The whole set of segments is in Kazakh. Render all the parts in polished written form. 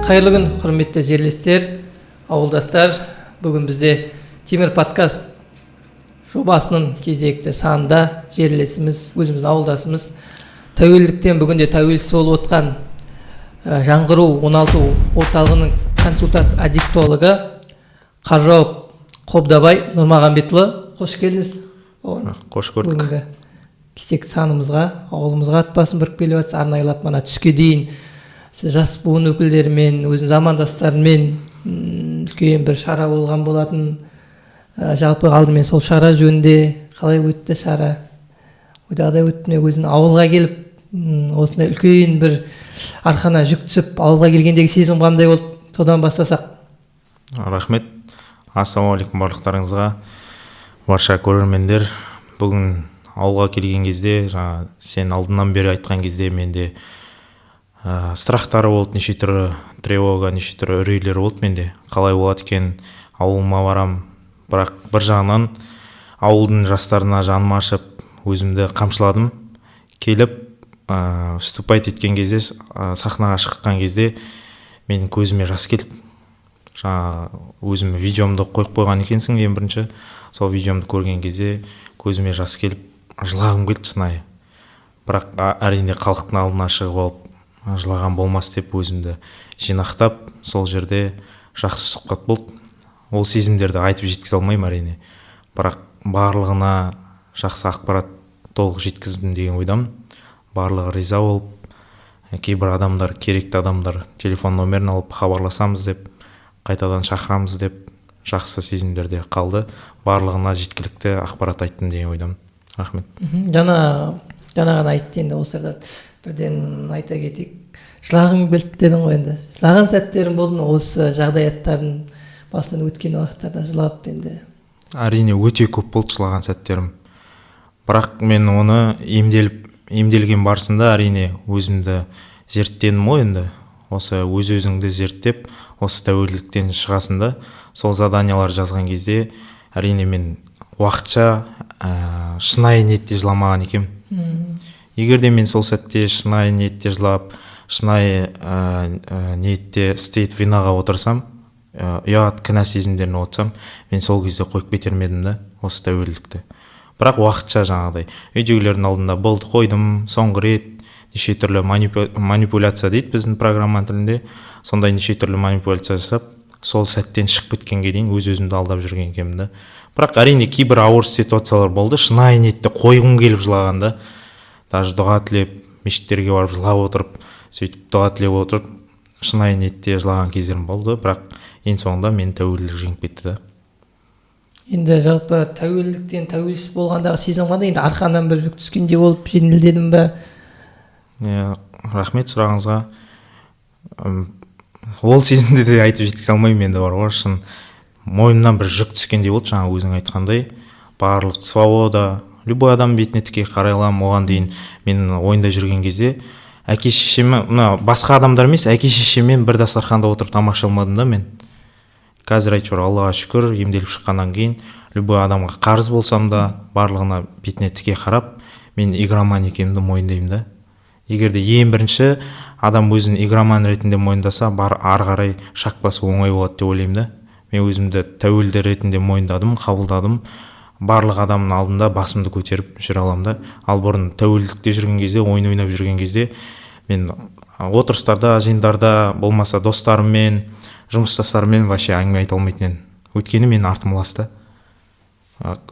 Қайырлы күн, құрметті жерлестер, ауылдастар. Бүгін бізде Темір подкаст жобасының кезекті санында жерлесіміз, өзіміздің ауылдасымыз, тәуелділіктен бүгінде тәуелсіз болып отқан Жаңғыру 16 орталығының консультант аддиктологы Қаржауып Қобдабай Нұрмағамбетұлы. Қош келдіңіз. Қош көрдік. Бүгінгі кезекті санымызға, ауылымызға ат басын бұрып келіп жатсыз. Арнайылап мына түске дейін сіз жас буын өкілдерімен, өзінің замандастарымен үлкен бір шара болған болатын. Жалпы алдымен сол шара жөнінде, қалай өтті шара, ойдағыдай өтті ме? Өзің ауылға келіп, осындай үлкен бір арқана жүк түсіп ауылға келгендегі сезім қандай болды, содан бастасақ. Рахмет. Ассалаумағалейкум барлықтарыңызға, барша көрермендер. Бүгін ауылға келген кезде, жаңа сен алдынан бері айтқан кезде, менде страхтары болды, неше түрлі тревога, неше түрлі үрейлер болды менде. Қалай болады екен, ауылыма барам. Бірақ бір жағынан ауылдың жастарына жаным ашып, өзімді қамшыладым. Келіп, вступать еткен кезде, сахнаға шыққан кезде менің көзіме жас келді. Жаңа өзім видеомды қойып қойған екенсің ең бірінші. Сол видеомды көрген кезде көзіме жас келіп, жылағым келді шынайы. Бірақ әрине халықтың алдына шығып алып жылаған болмас деп өзімді жинақтап, сол жерде жақсы сұхбат болды. Ол сезімдерді айтып жеткізе алмаймын әрине, бірақ барлығына жақсы ақпарат толық жеткіздім деген ойдамын. Барлығы риза болып, кейбір адамдар, керекті адамдар телефон номерін алып, хабарласамыз деп, қайтадан шақырамыз деп, жақсы сезімдерде қалды. Барлығына жеткілікті ақпарат айттым деген ойдамын. Рахмет. Жаңа ғана айтты енді, осы арада бірден айта кетейік, жылағым келді дедің ғой. Енді жылаған сәттерің болды ма осы жағдаяттардың басынан өткен уақыттарда жылап енді? Әрине, өте көп болды жылаған сәттерім. Бірақ мен оны емделген барысында, әрине, өзімді зерттедім ғой енді. Осы өз өзіңді зерттеп, осы тәуелділіктен шығасың да. Сол заданиялар жазған кезде, әрине, мен уақытша, шынайы ниетте жыламаған екенмін. Егер де мен сол сәтте шынайы ниетте жылап, шынайы ниетте стыд, винаға отырсам, ұят, кінә сезімдеріне отырсам, мен сол кезде қойып кетер ме едім да осы тәуелділікті. Бірақ уақытша жаңағыдай үйдегілердің алдында болды, қойдым соңғы рет, неше түрлі манипуляция дейді біздің программа тілінде, сондай неше түрлі манипуляция жасап, сол сәттен шығып кеткенге дейін өз өзімді алдап жүрген екенмін да. Бірақ әрине кейбір ауыр ситуациялар болды, шынайы ниетте қойғым келіп жылағанда, даже дұға тілеп, мешіттерге барып жылап отырып, сөйтіп дұға тілеп отырып, шынайы ниетте жылаған кездерім болды. Бірақ ең соңында мені тәуелділік жеңіп кетті да. Енді жалпы тәуелділіктен тәуелсіз болғандағы сезім қандай енді? Арқаңнан бір жүк түскендей болып жеңілдедің бе? Иә, рахмет сұрағыңызға. Ол сезімді де айтып жеткізе алмаймын енді, бар ғой, шын мойнымнан бір жүк түскендей болды. Жаңа өзің айтқандай, барлық свобода, любой адам бетіне тіке қарай аламын. Оған дейін мен ойында жүрген кезде әке шешеме, мына басқа адамдар емес, әке шешеммен бір дастарханда отырып тамақ іше алмадым да мен. Қазір әйтеуір Аллаға шүкір, емделіп шыққаннан кейін любой адамға қарыз болсам да, барлығына бетіне тіке қарап, мен игроман екенімді мойындаймын да. Егер де ең бірінші адам өзін игроман ретінде мойындаса, бар ары қарай шаг басу оңай болады деп ойлаймын да. Мен өзімді тәуелді ретінде мойындадым, қабылдадым, барлық адамның алдында басымды көтеріп жүре аламын да. Ал бұрын тәуелділікте жүрген кезде, ойын ойнап жүрген кезде мен отырыстарда, жиындарда, болмаса достарыммен, жұмыстастарыммен вообще әңгіме айта алмайтын едім, өйткені менің артым лас та.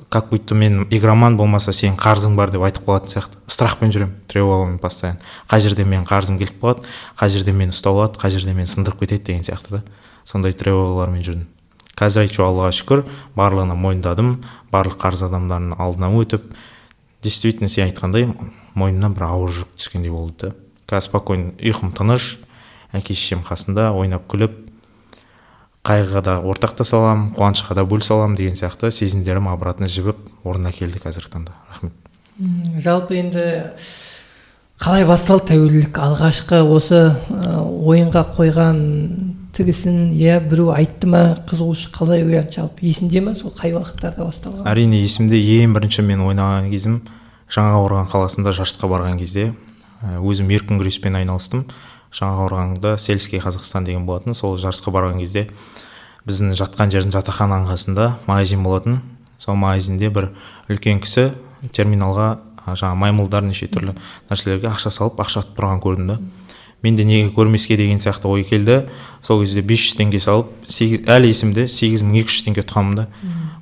Как будто мен игроман, болмаса сенің қарызың бар деп айтып қалатын сияқты страхпен жүремін, тревогамен постоянно. Қай жерде менің қарызым келіп қалады, қай жерде мені ұстап алады, қай жерде мені сындырып кетеді деген сияқты да, сондай тревогалармен жүрдім. Қазір әйтеуір Аллаға шүкір, барлығына мойындадым, барлық қарыз адамдардың алдынан өтіп, действительно сен айтқандай, мойнымнан бір ауыр жүк түскендей болды да. Қазір спокойно, ұйқым тыныш, әке шешем қасында ойнап күліп, қайғыға да ортақтаса аламын, қуанышқа да бөлісе аламын деген сияқты сезімдерім обратно жібіп, орнына келді қазіргі таңда. Рахмет. Жалпы енді қалай басталды тәуелділік? Алғашқы осы ойынға қойған тігісін, иә, біреу айтты ма, қызығушылық қалай оянды, жалпы есіңде ме сол қай уақыттарда басталған? Әрине, есімде. Ең бірінші мен ойнаған кезім Жаңақорған қаласында жарысқа барған кезде өзім еркін күреспен айналыстым. Жаңақорғанда «Сельский Қазақстан» деген болатын. Сол жарысқа барған кезде біздің жатқан жердің, жатақхананың қасында магазин болатын. Сол магазинде бір үлкен кісі терминалға жаңағы маймылдар, неше түрлі нәрселерге ақша салып, ақша ұтып тұрғанын көрдім да, мен де неге көрмеске деген сияқты ой келді. Сол кезде 500 теңге салып, әлі есімде, 8200 теңге ұтқанмын да.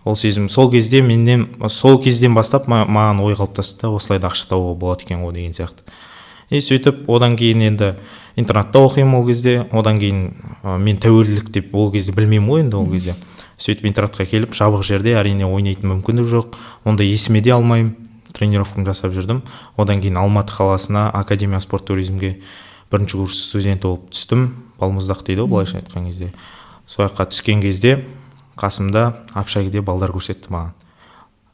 Ол сезім сол кезде менен, сол кезден бастап маған ой қалыптасты да, осылай да ақша табуға болады екен ғой деген сияқты. И сөйтіп одан кейін енді интернатта оқимын ол кезде. Одан кейін мен тәуелділік деп ол кезде білмеймін ғой енді ол кезде. Сөйтіп интернатқа келіп, жабық жерде, әрине, ойнайтын мүмкіндік жоқ, онда есіме де алмаймын, тренировкамды жасап жүрдім. Одан кейін Алматы қаласына, академия спорт туризмге бірінші курс студенті болып түстім. Балмұздақ дейді ғой былайша айтқан кезде. Сол жаққа түскен кезде қасымда общагіде балдар көрсетті маған.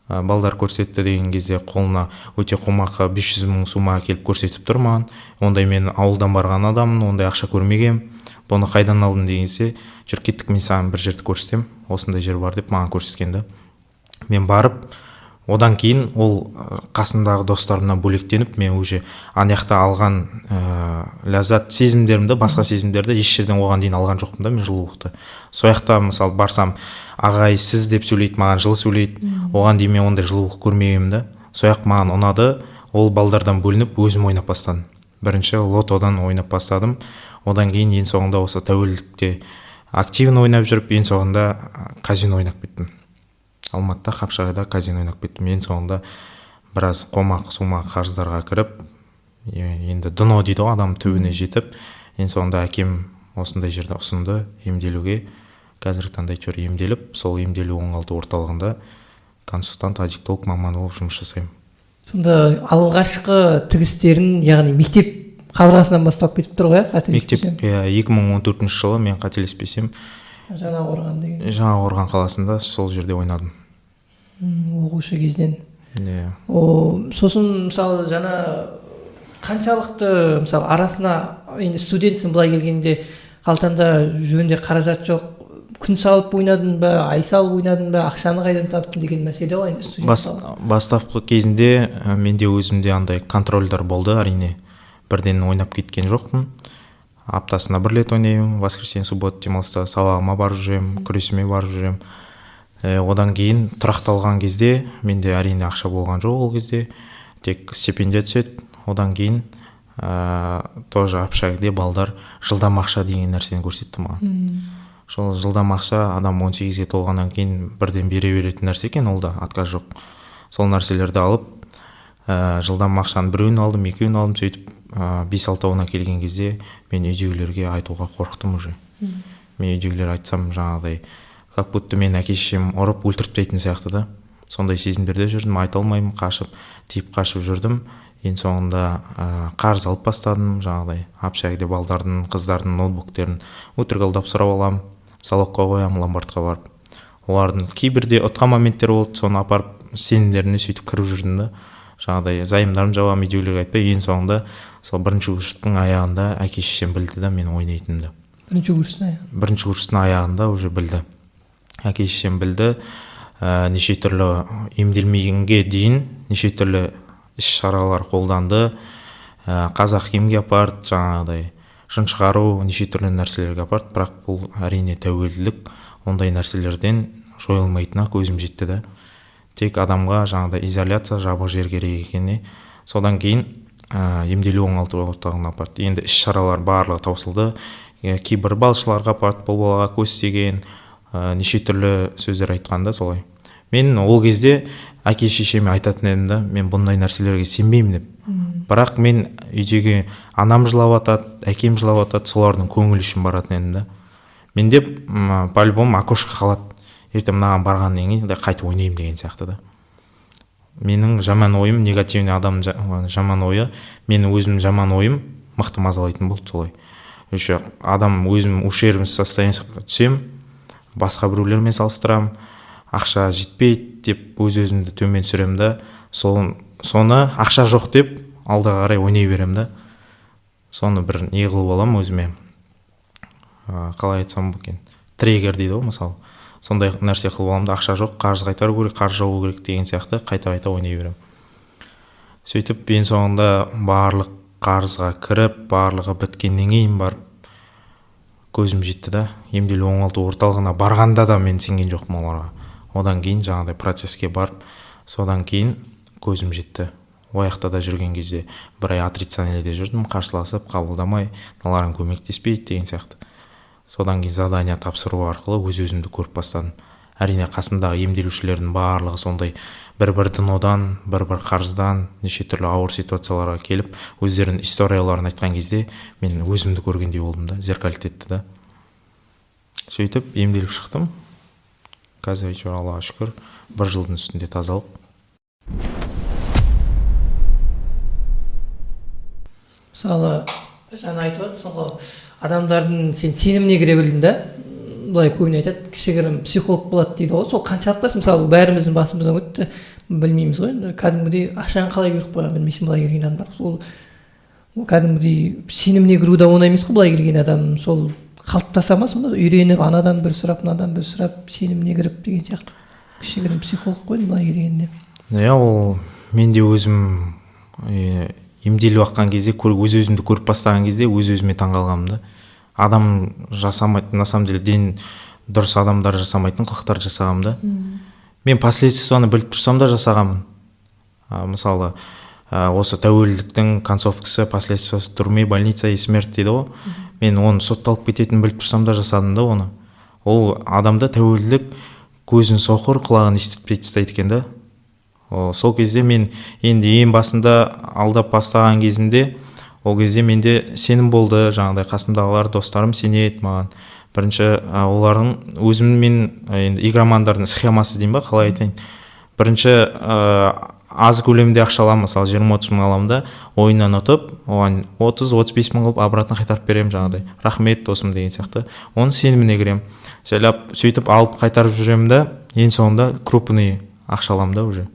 Балдар көрсетті деген кезде, қолына өте қомақты 500 мың сумма әкеліп көрсетіп тұр маған. Ондай мен ауылдан барған адаммын, ондай ақша көрмегенмін. «Бұны қайдан алдың?» деген кезде, «Жүр, кеттік, мен саған бір жерді көрсетемін, осындай жер бар», — деп маған көрсеткен да. Мен барып, одан кейін ол қасымдағы достарымнан бөлектеніп, мен уже ана жақта алған ләззат сезімдерімді, басқа сезімдерді еш жерден оған дейін алған жоқпын да. Мен жылулықты сол жақта, мысалы, барсам, «ағай», «сіз» деп сөйлейді маған, жылы сөйлейді. Оған дейін мен ондай жылулық көрмегенмін да. Сол жақ маған ұнады. Ол балдардан бөлініп, өзім ойнап бастадым. Бірінші лотодан ойнап бастадым. Одан кейін ең соңында осы тәуелділікте активно ойнап жүріп, ең соңында казино ойнап кеттім. Алматыда, Қапшағайда казино ойнап кеттім. Ең соңында біраз қомақ сума қарыздарға кіріп, енді дно дейді ғой, адам түбіне жетіп, ең соңында әкем осындай жерді ұсынды емделуге. Қазіргі таңда әйтеуір емделіп, сол емделу оңалту орталығында консультант аддиктолог маманы болып жұмыс жасаймын. Сонда алғашқы тігістерін, яғни мектеп қабырғасынан басталып кетіп тұр ғой, иә, мектеп қателеспесем? Иә, 2014 жылы, мен қателеспесем. Жаңақорған деген. Жаңақорған қаласында, сол жерде ойнадым. Оқушы кезінен. Иә. О, сосын, мысалы, жаңа қаншалықты, мысалы, арасына енді студентсің, былай келгенде қалтаңда жөнде қаражат жоқ, күн салып ойнадың ба, ай салып ойнадың ба, ақшаны қайдан таптың деген мәселе ғой енді студент бала. Бастапқы кезінде менде өзімде андай контрольдар болды, әрине, бірден ойнап кеткен жоқпын. Аптасына бір рет ойнаймын, воскресенье, суббота, демалыста сабағыма барып жүремін, күресіме барып жүремін. Одан кейін тұрақталған кезде менде, әрине, ақша болған жоқ. Ол кезде тек стипендия түседі. Одан кейін тоже общагіде балдар жылдам ақша деген нәрсені көрсетті маған. Сол жылдам ақша адам 18-ге толғаннан кейін бірден бере беретін нәрсе екен, ол да отказ жоқ. Сол нәрселерді алып, жылдам ақшаның біреуін алдым, екеуін алдым. Сөйтіп бес алтауына келген кезде мен үйдегілерге айтуға қорықтым уже. Мен үйдегілер айтсам, жаңағыдай, как будто мен әке шешем ұрып өлтіріп тастайтын сияқты да. Сондай сезімдерде жүрдім, айта алмаймын, қашып, тиіп қашып жүрдім. Ең соңында қарыз алып бастадым. Жаңағыдай общагіде балдардың, қыздардың ноутбуктерін өтірік алдап сұрап аламын, залогқа қоямын. Ломбардқа барып, олардың кейбірде ұтқан моменттер болды, соны апарып сенімдеріне сөйтіп кіріп жүрдім да. Жаңағыдай займдарымды жабамын, үйдегілерге айтпай. Ең соңында сол бірінші курстың аяғында әке шешем білді да мен ойнайтынымды. Бірінші курстың аяғы. Бірінші курстың аяғында уже білді, әке шешем білді. Неше түрлі, емделмегенге дейін неше түрлі іс шаралар қолданды. Қазақ емге апарды, жаңағыдай жын шығару, неше түрлі нәрселерге апарды. Бірақ бұл, әрине, тәуелділік, ондай нәрселерден жойылмайтынына көзім жетті да. Тек адамға жаңағыдай изоляция, жабық жер керек екеніне. Содан кейін емделу оңалту орталығына апарды. Енді іс шаралар барлығы таусылды. Кейбір балшыларға апарды, бұл балаға көз тиген, неше түрлі сөздер айтқан да солай. Мен ол кезде әке шешеме айтатын едім да, мен бұндай нәрселерге сенбеймін деп. Бірақ мен үйдегі анам жылап жатады, әкем жылап жатады, солардың көңілі үшін баратын едім да. Менде по любому окошко қалады, ертең мынаған барғаннан кейін де қайтып ойнаймын деген сияқты да. Менің жаман ойым, негативный адам жаман ойы, менің өзімнің жаман ойым мықты мазалайтын болды солай. Еще адам өзім ущербный состояниеге түсемін, басқа біреулермен салыстырамын, ақша жетпейді деп өз өзімді төмен түсіремін да. Соны ақша жоқ деп алға қарай ойнай беремін да. Соны бір не қылып аламын өзіме, қалай айтсам екен, триггер дейді ғой, мысалы, сондай нәрсе қылып аламын да. Ақша жоқ, қарыз қайтару керек, қарыз жабу керек деген сияқты қайта қайта ойнай беремін. Сөйтіп ең соңында барлық қарызға кіріп, барлығы біткеннен кейін барып көзім жетті да. Емделу оңалту орталығына барғанда да мен сенген жоқпын оларға. Одан кейін жаңағыдай процесске барып, содан кейін көзім жетті. Ол жақта да жүрген кезде бір ай отрицаниеде жүрдім, қарсыласып, қабылдамай, мыналарың көмектеспейді деген сияқты. Содан кейін задание тапсыру арқылы өз өзімді көріп бастадым. Әрине, қасымдағы емделушілердің барлығы сондай бір бір днодан, бір бір қарыздан, неше түрлі ауыр ситуацияларға келіп, өздерінің историяларын айтқан кезде мен өзімді көргендей болдым да, зеркалить етті да. Сөйтіп емделіп шықтым. Қазір, әйтеуір, Аллаға шүкір, бір жылдың үстінде тазалық. Мысалы, жаңа айтып жатырсың ғой, адамдардың сен сеніміне кіре білдің да. Былай көбіне айтады, кішігірім психолог болады дейді ғой. Сол қаншалықты? Мысалы, бәріміздің басымыздан өтті, білмейміз ғой енді, кәдімгідей ақшаны қалай беріп қойғанын білмейсің. Былай келген адамдар, сол кәдімгідей сеніміне кіру да оңай емес қой. Былай келген адам сол қалыптаса ма сонда, үйреніп, анадан бір сұрап, мынадан бір сұрап, сеніміне кіріп деген сияқты? Кішігірім психолог қой енді былай келгенде. Иә, ол мен де өзім емделіп жатқан кезде, өз өзімді көріп бастаған кезде өз өзіме таңқалғанмын да. Адам жасамайтын, на самом деле, ден дұрыс адамдар жасамайтын қылықтар жасағанмын да. Мен последствияны біліп тұрсам да жасағанмын. Мысалы, осы тәуелділіктің концовкасы, последствиясы тюрьма, больница и смерть дейді ғой. Мен оны сотталып кететінін біліп тұрсам да жасадым да оны. Ол адамда тәуелділік көзін соқыр, құлағын естітпей тастайды екен да. Сол кезде мен енді ең басында алдап бастаған кезімде, ол кезде менде сенім болды, жаңағыдай қасымдағылар, достарым сенеді маған. Бірінші олардың өзім мен енді игромандардың схемасы деймін ба, қалай айтайын, бірінші аз көлемде ақша аламын, мысалы, 20-30 мың аламын да, ойыннан ұтып, оған 30-35 мың қылып обратно қайтарып беремін, жаңағыдай рахмет, досым деген сияқты. Оның сеніміне кіремін жайлап, сөйтіп алып қайтарып жүремін да. Ең соңында крупный ақша аламын да.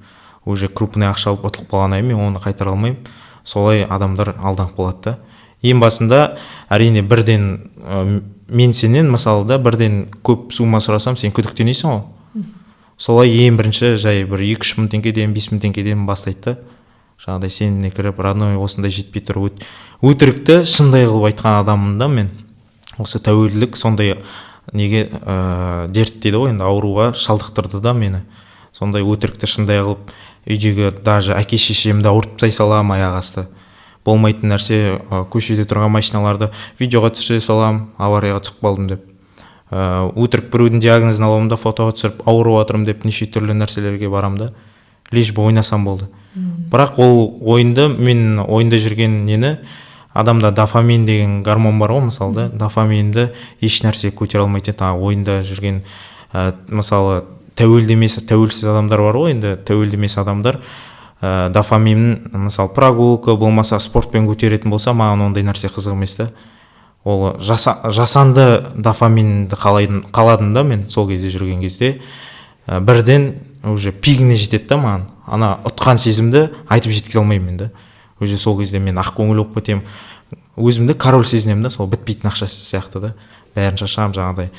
Уже крупный ақша алып, ұтылып қалғаннан кейін мен оны қайтара алмаймын. Солай адамдар алданып қалады да. Ең басында, әрине, бірден мен сенен, мысалы да, бірден көп сумма сұрасам, сен күдіктенесің ғой. Солай ең бірінші жай бір 2-3 мың теңгеден, 5 мың теңгеден бастайды да, жаңағыдай сеніміне кіріп, родной, осындай жетпей тұр. Өтірікті шындай қылып айтқан адаммын да мен. Осы тәуелділік сондай неге, дерт дейді ғой енді, ауруға шалдықтырды да мені. Сондай өтірікті шындай қылып, үйдегі даже әке шешемді ауыртып тастай саламын аяқ асты, болмайтын нәрсе. Көшеде тұрған машиналарды видеоға түсіре саламын, аварияға түсіп қалдым деп. Өтірік біреудің диагнозын аламын да, фотоға түсіріп, ауырып жатырмын деп, неше түрлі нәрселерге барамын да, лишь бы ойнасам болды. Бірақ ол ойынды, мен ойында жүрген нені, адамда дофамин деген гормон бар ғой, мысалы да, дофаминді еш нәрсе көтере алмайтын еді. Ойында жүрген, мысалы, тәуелді емес, тәуелсіз адамдар бар ғой енді, тәуелді емес адамдар дофаминін, мысалы, прогулка болмаса спортпен көтеретін болса, маған ондай нәрсе қызық емес та. Ол жасанды дофаминді қаладым да мен. Сол кезде жүрген кезде бірден уже пигіне жетеді да маған. Ана ұтқан сезімді айтып жеткізе алмаймын мен да. Уже сол кезде мен ақкөңіл болып кетемін, өзімді король сезінемін да, сол бітпейтін ақша сияқты да, бәрін шашамын, жаңағыдай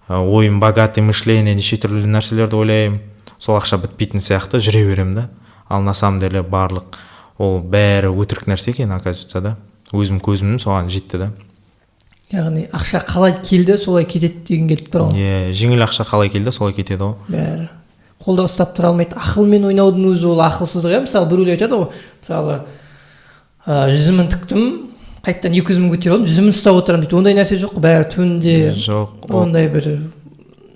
ойым богатый мышление, неше түрлі нәрселерді ойлаймын, сол ақша бітпейтін сияқты жүре беремін да. Ал на самом деле барлық ол бәрі өтірік нәрсе екен, оказывается да. Өзім көзім соған жетті да. Яғни ақша қалай келді, солай кетеді деген келіп тұр ғой. Иә, жеңіл ақша қалай келді, солай кетеді ғой. Бәрі қолда ұстап тұра алмайды. Ақылмен ойнаудың өзі ол ақылсыздық, иә. Мысалы, біреулер айтады ғой, мысалы, 100 мың тіктім, қайтадан 200 мың көтеріп алдым, 100 мың ұстап отырамын дейді. Ондай нәрсе жоқ қой, бәрі түбінде Жоқ ол. Ондай бір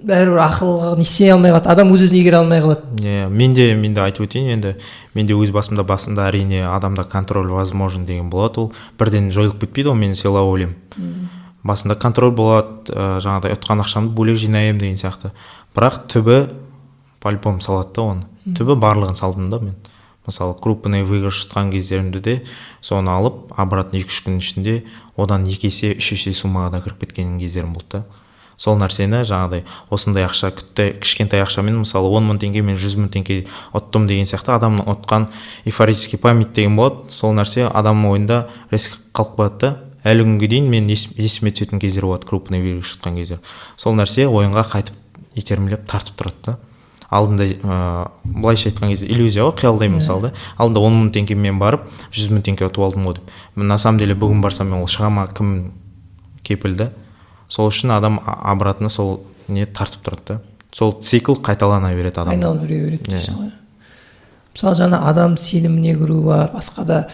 бәрібір ақылға не істей алмай қалады адам, өз өзін игере алмай қалады. Иә, мен де айтып өтейін енді, мен де өз басымда басында, әрине, адамда контроль возможен деген болады, ол бірден жойылып кетпейді ғой. Мен сыйлап ойлаймын, басында контроль болады, жаңағыдай ұтқан ақшамды бөлек жинаймын деген сияқты, бірақ түбі по любому салады да оны. Түбі барлығын салдым да мен. Мысалы, крупный выигрыш ұтқан кездерімде де соны алып, обратно 2-3 күннің ішінде одан екі есе, үш есе суммаға да кіріп кеткен кездерім болды да. Сол нәрсені, жаңағыдай осындай ақша күтті, кішкентай ақшамен, мысалы, 10 мың теңге мен 100 мың теңге ұттым деген сияқты, адамның ұтқан эйфорический память деген болады, сол нәрсе адамның ойында резко қалып қояды да. Әлі күнге дейін мен есіме түсетін кездер болады, крупный выигрыш ұтқан кездер. Сол нәрсе ойынға қайтып итермелеп, тартып тұрады да. Алдында былайша айтқан кезде иллюзия ғой, қиялдаймын мысалы да. Алдында 10 000 теңгемен барып, 100 000 теңге ұтып алдым ғой деп. На самом деле бүгін барсам, мен ол шыға ма, кім кепіл да? Сол үшін адам обратно сол не тартып тұрады да, сол цикл қайталана береді адамда. Айналып жүре береді Иә. дейсің ғой. Мысалы, жаңа адам сеніміне кіру бар, басқа да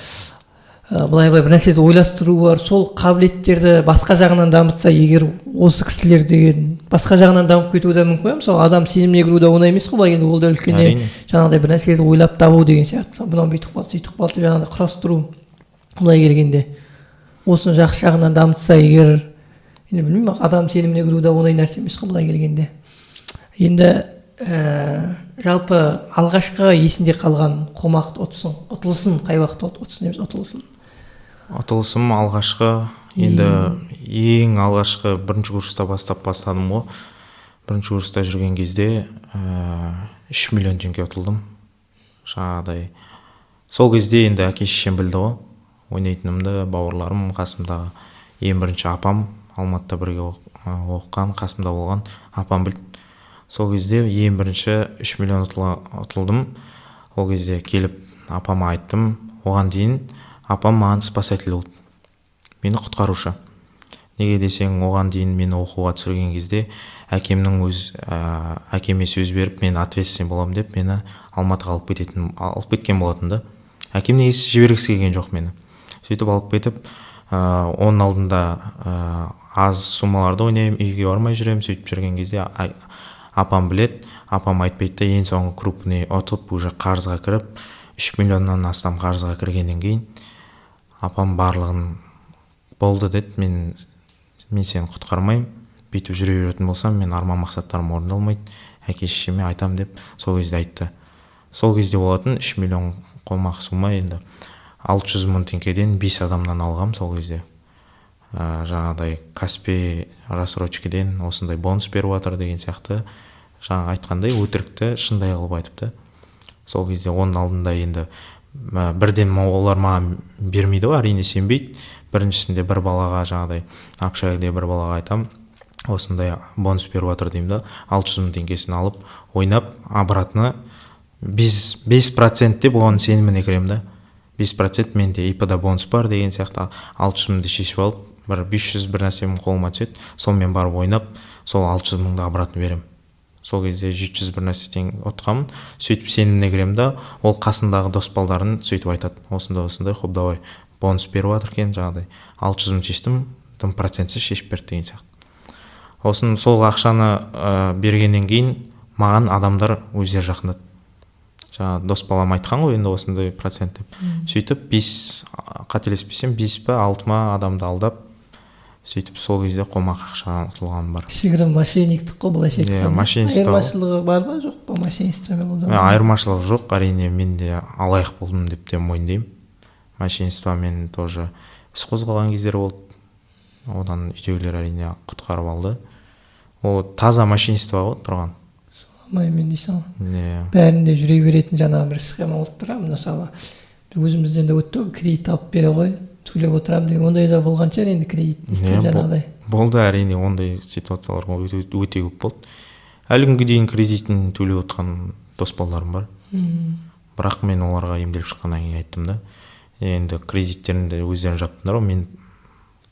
былай былай бір нәрселерді ойластыру бар. Сол қабілеттерді басқа жағынан дамытса егер осы кісілер деген, басқа жағынан дамып кетуі де мүмкін ғой. Мысалы, адам сеніміне кіру де оңай емес қой былай. Енді ол да үлкен жаңағыдай бір нәрселерді ойлап табу деген сияқты. Мысалы, мынау бүйтіп қалды, сөйтіп қалды деп жаңағыдай құрастыру. Былай келгенде осыны жақсы жағынан дамытса егер, енді білмеймін, адам сеніміне кіру де оңай нәрсе емес қой былай келгенде. Енді жалпы алғашқы есінде қалған қомақты ұтысың, ұтылысын қай уақытта болды? Ұтысын емес, ұтылысын. Ұтылысым алғашқы, енді ең алғашқы бірінші курста бастап бастадым ғой. Бірінші курста жүрген кезде 3 миллион теңге ұтылдым жаңағыдай. Сол кезде енді әке шешем білді ғой ойнайтынымды, бауырларым, қасымдағы ең бірінші апам, Алматыда бірге оқыған, қасымда болған апам білді. Сол кезде ең бірінші 3 миллион ұтылдым. Ол кезде келіп апама айттым. Оған дейін апам маған спасатель болды, мені құтқарушы. Неге десең, оған дейін мені оқуға түсірген кезде әкемнің өз әкеме сөз беріп, мен ответственный боламын деп, мені Алматыға алып кеткен болатын да. Әкем негізі жібергісі келген жоқ мені. Сөйтіп алып кетіп, оның алдында аз суммаларды ойнаймын, үйге бармай жүремін. Сөйтіп жүрген кезде апам біледі, апам айтпайды да. Ең соңғы крупный ұтып, уже қарызға кіріп, 3 миллионнан астам қарызға кіргеннен кейін апам барлығын болды деді. Мен сені құтқармаймын, бүйтіп жүре беретін болсам, мен арман мақсаттарым орындалмайды, әке шешеме айтамын деп сол кезде айтты. Сол кезде болатын 3 миллион қомақ сумма. Енді 600 000 теңгеден бес адамнан алғам сол кезде. Жаңағыдай Каспи рассрочкиден осындай бонус беріп жатыр деген сияқты, жаңа айтқандай, өтірікті шындай қылып айтыпты сол кезде. Оның алдында енді бірден олар маған бермейді ғой, әрине, сенбейді. Біріншісінде бір балаға, жаңағыдай общагіде бір балаға айтамын, осындай бонус беріп жатыр деймін да, 600 000 теңгесін алып ойнап, обратно 5% деп оған сеніміне кіремін да. 5% менде ИП да бонус бар деген сияқты, 600 мыңды шешіп алып, бір 500 бір нәрсем қолыма түседі. Сонымен барып ойнап, сол 600 мыңды обратно беремін. Сол кезде 700 бір нәрсе тең ұтқанмын. Сөйтіп сеніміне кіремін да, ол қасындағы дос балдарын сөйтіп айтады: осындай осындай, хоп, давай, бонус беріп жатыр екен, жаңағыдай 600 мың шештім, тым процентсіз шешіп берді деген сияқты. Осын сол ақшаны бергеннен кейін маған адамдар өздері жақындады. Жаңағы дос балам айтқан ғой енді осындай процент деп. Сөйтіп бес, қателеспесем, бес па, алты ма адамды алдап, сөйтіп сол кезде қомақ ақшаға ұтылғаным бар. Кішігірім мошенниктік қой былайша Иә, айтқанда. Мошенничество. Айырмашылығы бар ма, жоқ па мошенничествомен қолдану? Айырмашылығы жоқ, әрине. Мен де алаяқ болдым деп те мойындаймын. Мошенничествомен тоже іс қозғалған кездер болды, одан үйдегілер, әрине, құтқарып алды. Ол таза мошенничество ғой тұрған. Мен дейсің ғой. Иә. Бәрінде жүре беретін жаңағы бір схема болып тұр. Мысалы, өзімізден де өтті ғой, кредит алып бере ғой, төлеп отырамын деген, ондай да болған шығар енді кредит Иә, жаңағыдай. Болды, әрине, ондай ситуациялар өте, өте көп болды. Әлі күнге дейін кредитін төлеп отқан дос балаларым бар. Бірақ мен оларға емделіп шыққаннан кейін айттым да: енді кредиттеріңді өздерің жаптыңдар ғой, мен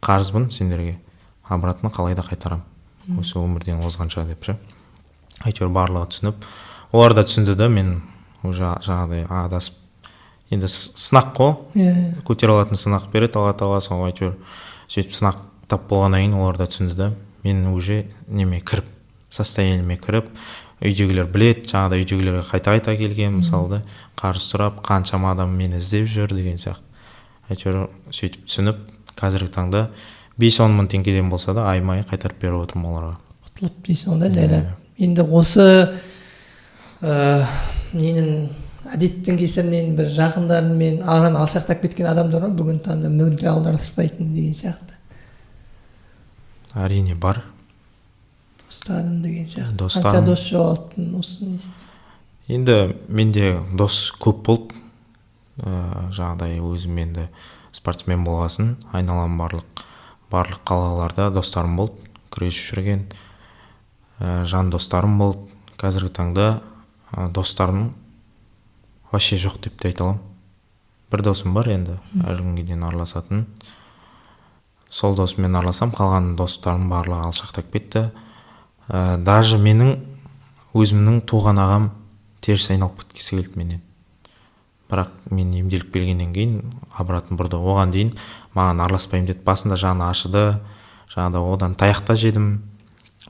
қарызбын сендерге, обратно қалай да қайтарамын осы өмірден озғанша деп ше. Әйтеуір барлығы түсініп, олар да түсінді да. Мен уже жаңағыдай адасып, енді сынақ қой, иә иә. көтере алатын сынақ береді Алла тағала. Сол әйтеуір сөйтіп сынақ тап болғаннан кейін олар да түсінді да. Мен уже неме кіріп, состояниеме кіріп, үйдегілер біледі, жаңағыдай үйдегілерге қайта қайта келген мысалы да, қарыз сұрап, қаншама адам мені іздеп жүр деген сияқты. Әйтеуір сөйтіп түсініп, қазіргі таңда 5-10 мың теңгеден болса да айма ай қайтарып беріп отырмын оларға. Құтылып дейсің ғой да жайлап. Енді осы ненің, әдеттің кесірінен бір жақындарымен аран алшақтап кеткен адамдар бар бүгінгі таңда, мүлде араласпайтын деген сияқты. Әрине, бар. Достарың деген сияқты. Достарым. Қанша дос жоғалттың осы? Енді менде дос көп болды. Жаңағыдай өзім енді спортсмен болғасын, айналам барлық қалаларда достарым болды, күресіп жүрген жан достарым болды. Қазіргі таңда Достарым вообще жоқ деп те айта аламын. Бір досым бар енді, әлі күнге дейін араласатын. Сол досыммен араласам, қалған достарым барлығы алшақтап кетті. Даже менің өзімнің туған ағам теріс айналып кеткісі келді менен. Бірақ мен емделіп келгеннен кейін обратно бұрды. Оған дейін маған араласпаймын деді. Басында жаны ашыды, жаңағыдай одан таяқ та жедім.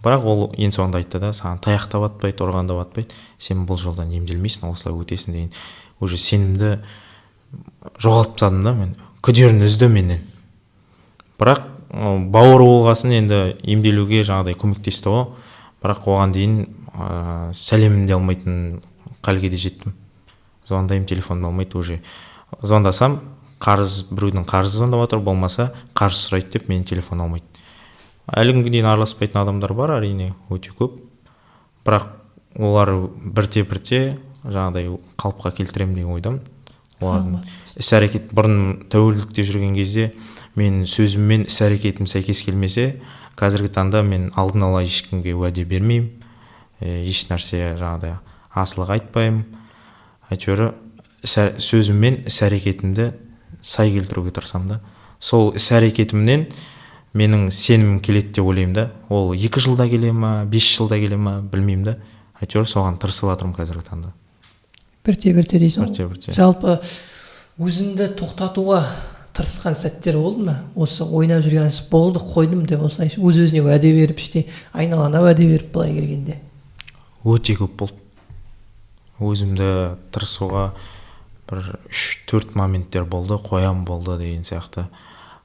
Бірақ ол ең соңында айтты да, саған таяқ та батпайды, ұрған да батпайды, сен бұл жолдан емделмейсің, осылай өтесің деген. Уже сенімді жоғалтып тастадым да мен, күдерін үзді менен. Бірақ бауыр болғасын енді емделуге жаңағыдай көмектесті ғой. Бірақ оған дейін сәлемін де алмайтын халге де жеттім. Звондаймын, телефонын алмайды уже. Звондасам, қарыз, біреудің қарызы звондап жатыр, болмаса қарыз сұрайды деп менің телефон алмайды. Әлі күнге дейін араласпайтын адамдар бар, әрине, өте көп. Бірақ олар бірте бірте жаңағыдай қалыпқа келтіремін деген ойдамын. Олардың іс әрекет, бұрын тәуелділікте жүрген кезде мен сөзім мен іс әрекетім сәйкес келмесе, қазіргі таңда мен алдын ала ешкімге уәде бермеймін, еш нәрсе жаңағыдай асылық айтпаймын. Әйтеуір сөзім мен іс әрекетімді сай келтіруге тырысамын да. Сол іс әрекетімнен менің сенімім келеді деп ойлаймын да. Ол 2 жылда келе ма, 5 жылда келе ма, білмеймін да. Әйтеуір соған тырысып жатырмын қазіргі таңда. Бірте бірте дейсің ғой. Бірте бірте. Жалпы өзіңді тоқтатуға тырысқан сәттер болды ма? Осы ойнап жүрген іс болды, қойдым деп, осылай өз өзіне уәде беріп, іштей айналана уәде беріп, былай келгенде. Өте көп болды. Өзімді тырысуға бір 3-4 моменттер болды, қоям, болды деген сияқты.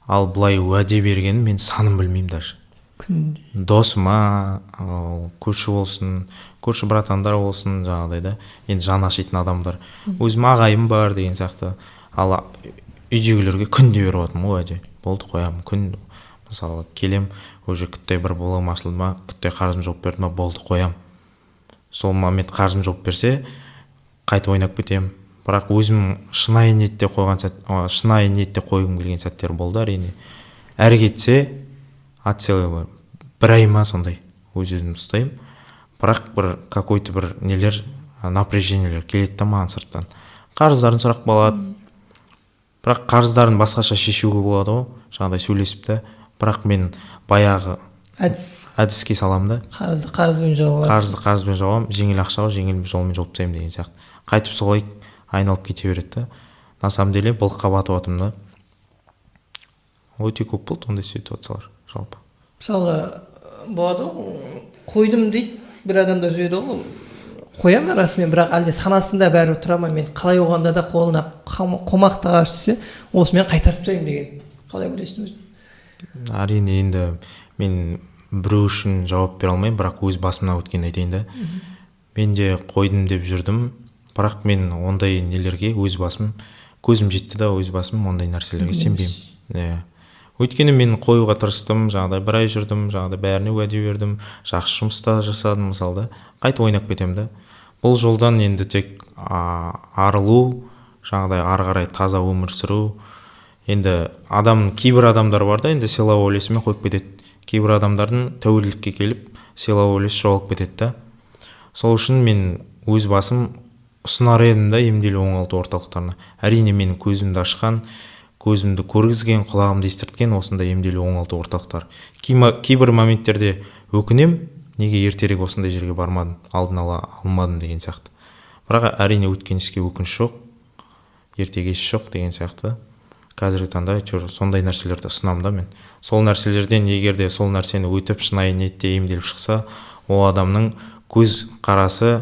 Ал былай уәде бергенін мен санын білмеймін даже. Күн Досыма, ол көрші болсын, көрші братандар болсын, жаңағыдай да, енді жаны ашитын адамдар, өзім ағайым бар деген сияқты. Ал үйдегілерге күнде беріп жатырмын ғой уәде, болды, қоямын. Күн мысалы келем, уже күттай бір блогым ашылды ма, күттай қарызым жауып берді ма, болды, қоям. Сол момент қарызым жауап берсе, қайтып ойнап кетемін. Бірақ өзім шынайы ниетте қойған сәт, шынайы ниетте қойғым келген сәттер болды, әрине. Әрі кетсе от силы бір ай ма, сондай өз өзімді ұстаймын. Бірақ бір какой-то бір нелер, напряжениелер келеді да маған сырттан, қарыздарын сұрап қалады. Бірақ қарыздарын басқаша шешуге болады ғой, жаңағыдай сөйлесіп та. Бірақ мен баяғы әдіс әдіске саламын да. Қарызды қарызбен жауып. Қарызды қарызбен жауамын, жеңіл ақша ғой, жеңіл жолмен жауып тастаймын деген сияқты. Қайтып солай айналып кете береді да. На самом деле былыққа батып жатырмын да. Өте көп болды ондай ситуациялар жалпы. Мысалы, болады ғой, қойдым дейді бір адамдар, жүреді ғой, қоямын расымен, бірақ әлде санасында бәрібір тұра ма, мен қалай болғанда да қолына қомақты қаржы түссе, осымен қайтарып тастаймын деген. Қалай ойлайсың өзің? Әрине, енді мен біреу үшін жауап бере алмаймын, бірақ өз басымнан өткенін айтайын да. Мен де қойдым деп жүрдім, бірақ мен ондай нелерге өз басым көзім жетті да, өз басым ондай нәрселерге сенбеймін, иә. Өйткені мен қоюға тырыстым, жаңағыдай бір ай жүрдім, жаңағыдай бәріне уәде бердім, жақсы жұмыс та жасадым мысалы да, қайтып ойнап кетемін да. Бұл жолдан енді тек арылу, жаңағыдай ары қарай таза өмір сүру. Енді адам, кейбір адамдар бар да, енді сила волясымен қойып кетеді. Кейбір адамдардың тәуелділікке келіп, сила волясы жоғалып кетеді да. Сол үшін мен өз басым ұсынар едім да емделу оңалту орталықтарына. Әрине, менің көзімді ашқан, көзімді көргізген, құлағымды естірткен осындай емделу оңалту орталықтары. Кейбір моменттерде өкінем, неге ертерек осындай жерге бармадым, алдын ала алмадым деген сияқты. Бірақ әрине, өткен іске өкініш жоқ, ерте кеш жоқ деген сияқты. Қазіргі таңда әйтеуір сондай нәрселерді ұсынамын да мен. Сол нәрселерден егер де сол нәрсені өтіп, шынайы ниетте емделіп шықса, ол адамның көз қарасы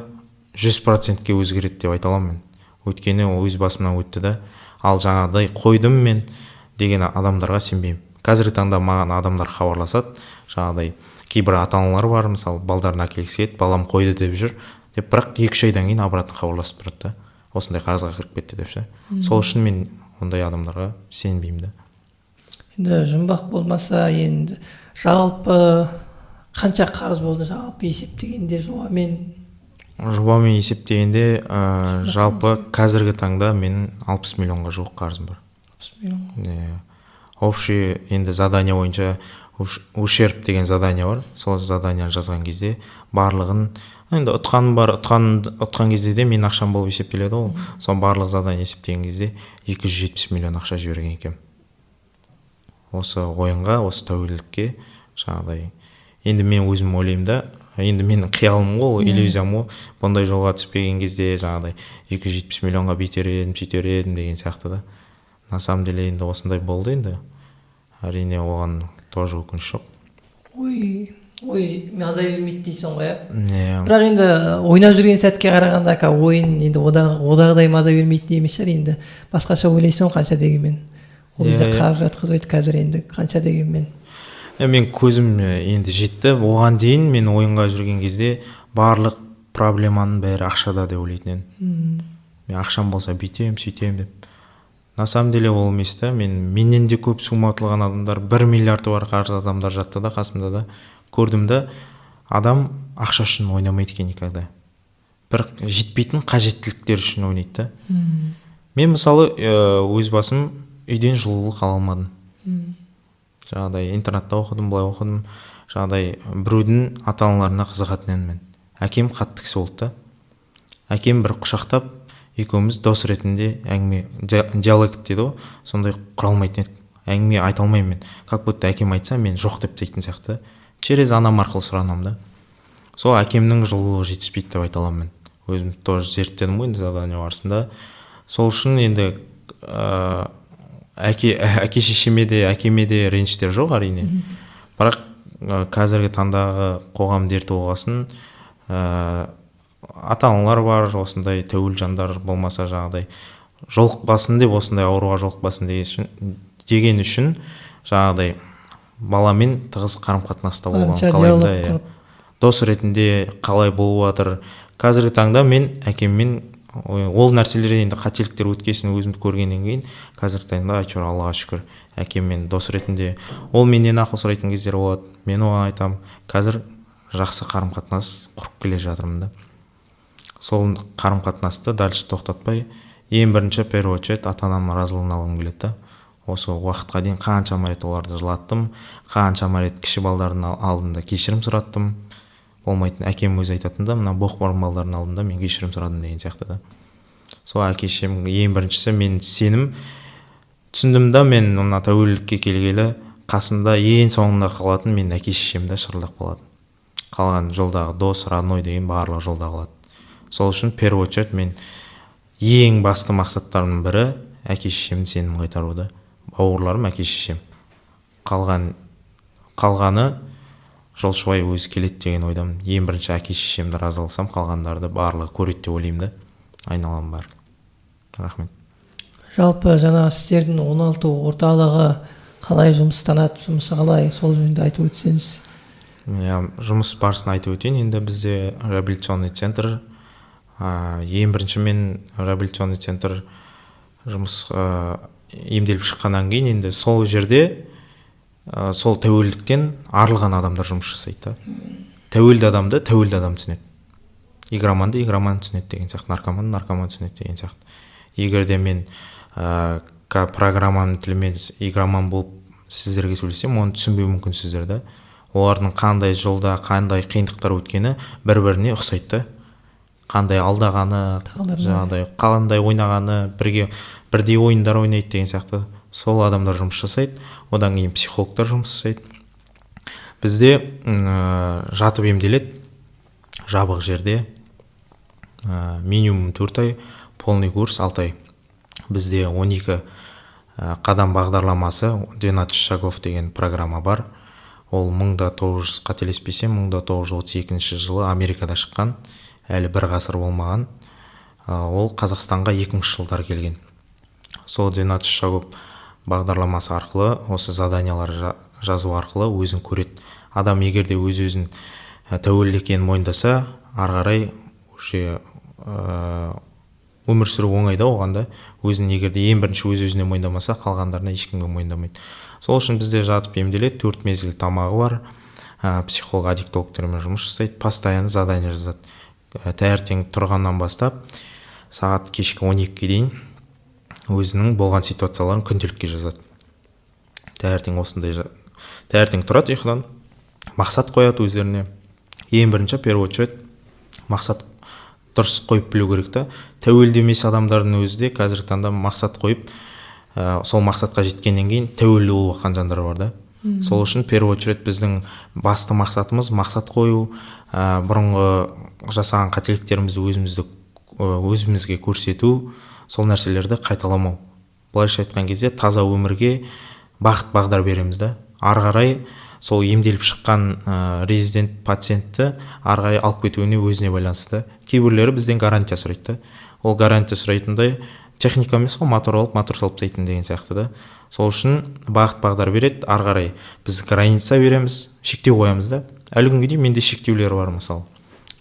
100%-ке өзгереді деп айта аламын мен, өйткені ол өз басымнан өтті да. Ал жаңағыдай қойдым мен деген адамдарға сенбеймін. Қазіргі таңда маған адамдар хабарласады, жаңағыдай кейбір ата аналар бар, мысалы, балдарын әкелгісі келеді, балам қойды деп жүр деп. Бірақ 2-3 айдан кейін обратно хабарласып тұрады да, осындай қарызға кіріп кетті деп ше. Сол үшін мен ондай адамдарға сенбеймін да. Енді жұмбақ болмаса, енді жалпы қанша қарыз болды, жалпы есептегенде, жобамен? Жобамен есептегенде, жалпы қазіргі таңда менің 60 миллионға жуық қарызым бар. 60 миллион? Иә, общий енді задание бойынша Ущерб деген задание бар. Сол заданияны жазған кезде барлығын енді ұтқаным бар, ұтқан кезде де менің ақшам болып есептеледі ғой. Сол барлық задание есептеген кезде 270 миллион ақша жіберген екенмін осы ойынға, осы тәуелділікке жаңағыдай. Енді мен өзім ойлаймын да, енді менің қиялым ғой ол, иллюзиям ғой. Бұндай жолға түспеген кезде жаңағыдай 270 миллионға бүйтер едім, сөйтер едім деген сияқты да. На самом деле енді осындай болды енді. Әрине, оған тоже өкініш жоқ. Ой, маза бермейді дейсің ғой, иә? Иә. Бірақ енді ойнап жүрген сәтке қарағанда ойын енді одағыдай маза бермейтін емес шығар енді. Басқаша ойлайсың ғой, қанша дегенмен ол кезде қаржы жатқызбайды, қазір енді қанша дегенмен. Мен көзім енді жетті. Оған дейін мен ойынға жүрген кезде барлық проблеманың бәрі ақшада деп ойлайтын едім мен. Ақшам болса, бүйтемін, сөйтемін деп. На самом деле ол емес та. Менен де көп сумма ұтылған адамдар, 1 миллиарды бар қарыз адамдар жатты да қасымда да. Көрдім да, адам ақша үшін ойнамайды екен никогда, бір жетпейтін қажеттіліктер үшін ойнайды да. Мен мысалы, өз басым үйден жылулық ала алмадым. Жаңағыдай интернатта оқыдым, былай оқыдым. Жаңағыдай біреудің ата аналарына қызығатын едім мен. Әкем қатты кісі болды да. Әкем бір құшақтап, екеуміз дос ретінде әңгіме, диалог дейді ғой, сондай құра алмайтын едік. Әңгіме айта алмаймын мен, как будто әкем айтса, мен жоқ деп тастайтын сияқты. Через анам арқылы сұранамын да. Сол әкемнің жылулығы жетіспейді деп айта аламын мен өзім. Тоже зерттедім ғой енді задание барысында. Сол үшін енді әке шешеме де, әкеме де реніштер жоқ, әрине. Бірақ қазіргі таңдағы қоғам дерті болғасын, ата аналар бар осындай тәуелді жандар болмаса, жаңағыдай жолықпасын деп, осындай ауруға жолықпасын деген үшін жаңағыдай баламен тығыз қарым қатынаста болған Барынша қалаймын да. диалог Иә. құрып. Дос ретінде қалай болып жатыр қазіргі таңда мен әкеммен, ол нәрселер енді қателіктер өткесін, өзімді көргеннен кейін, қазіргі таңда әйтеуір, Аллаға шүкір, әкеммен дос ретінде, ол менен ақыл сұрайтын кездер болады, мен оған айтамын. Қазір жақсы қарым қатынас құрып келе жатырмын да. Сол қарым қатынасты дальше тоқтатпай, ең бірінші, первый очередь, ата анамның разылығын алғым келеді да. Осы уақытқа дейін қаншама рет оларды жылаттым, қаншама рет кіші балдардың алдында кешірім сұраттым. Болмайтын, әкем өзі айтатын да, мына боқмұрын балдардың алдында мен кешірім сұрадым деген сияқты да. Сол әке шешем ең біріншісі. Мен сенім түсіндім да, мен мына тәуелділікке келгелі қасымда ең соңында қалатын мен әке шешем да шырылдап қалатын. Қалған жолдағы дос, родной деген барлығы жолда қалады. Сол үшін первый очередь мен ең басты мақсаттарымның бірі әке шешемнің сенімін қайтару да. Бауырларым, әке шешем, қалғаны жолшыбай өзі келеді деген ойдамын. Ең бірінші әке шешемді разы қылсам, қалғандарды барлығы көреді деп ойлаймын да, айналам барлығы. Рахмет. Жалпы жаңағы сіздердің 16 орталығы қалай жұмыстанады, жұмысы қалай, сол жөнінде айтып өтсеңіз. Иә, жұмыс барысын айтып өтейін. Енді бізде реабилитационный центр, ең бірінші мен реабилитационный центр жұмыс, емделіп шыққаннан кейін енді сол жерде сол тәуелділіктен арылған адамдар жұмыс жасайды да. Тәуелді адамды тәуелді адам түсінеді, игроманды игроман түсінеді деген сияқты, наркоман наркоман түсінеді деген сияқты. Егер де мен программаның тілімен игроман болып сіздерге сөйлесем, оны түсінбеуі мүмкінсіздер да. Олардың қандай жолда, қандай қиындықтар өткені бір біріне ұқсайды да, қандай алдағаны, Тағдырына. жаңағыдай қандай ойнағаны, бірге бірдей ойындар ойнайды деген сияқты. Сол адамдар жұмыс жасайды. Одан кейін психологтар жұмыс жасайды. Бізде жатып емделеді жабық жерде, минимум 4 ай, полный курс 6 ай. Бізде 12 қадам бағдарламасы, 12 шагов деген программа бар. Ол 1900, қателеспесем, 1932 жылы Америкада шыққан, әлі бір ғасыр болмаған. Ол Қазақстанға 2000 жылдары келген. Сол 12 шагов бағдарламасы арқылы, осы заданиялар жазу арқылы өзін көреді адам. Егер де өз өзін тәуелді екенін мойындаса, ары қарай уже өмір сүру оңай да оған да. Өзін егер де ең бірінші өз өзіне мойындамаса, қалғандарына ешкімге мойындамайды. Сол үшін бізде жатып емделеді, төрт мезгіл тамағы бар, психолог аддиктологтармен жұмыс жасайды, постоянно задание жазады. Таңертең тұрғаннан бастап сағат кешкі 12-ге дейін өзінің болған ситуацияларын күнделікке жазады. Таңертең осындай Таңертең тұрады ұйқыдан, мақсат қояды өздеріне. Ең бірінші, первый очередь, мақсат дұрыс қойып білу керек та. Тәуелді емес адамдардың өзі де қазіргі таңда мақсат қойып, сол мақсатқа жеткеннен кейін тәуелді болып жатқан жандар бар да. Сол үшін, первый очередь, біздің басты мақсатымыз мақсат қою, бұрынғы жасаған қателіктерімізді өзімізге көрсету, сол нәрселерді қайталамау. Былайша айтқан кезде, таза өмірге бағыт бағдар береміз да. Ары қарай сол емделіп шыққан резидент пациентті ары қарай алып кетуіне өзіне байланысты. Кейбіреулері бізден гарантия сұрайды да. Ол гарантия сұрайтындай техника емес қой, мотор алып, мотор салып тастайтын деген сияқты да. Сол үшін бағыт бағдар береді. Ары қарай біз граница береміз, шектеу қоямыз да. Әлі күнге дейін менде шектеулер бар. Мысалы,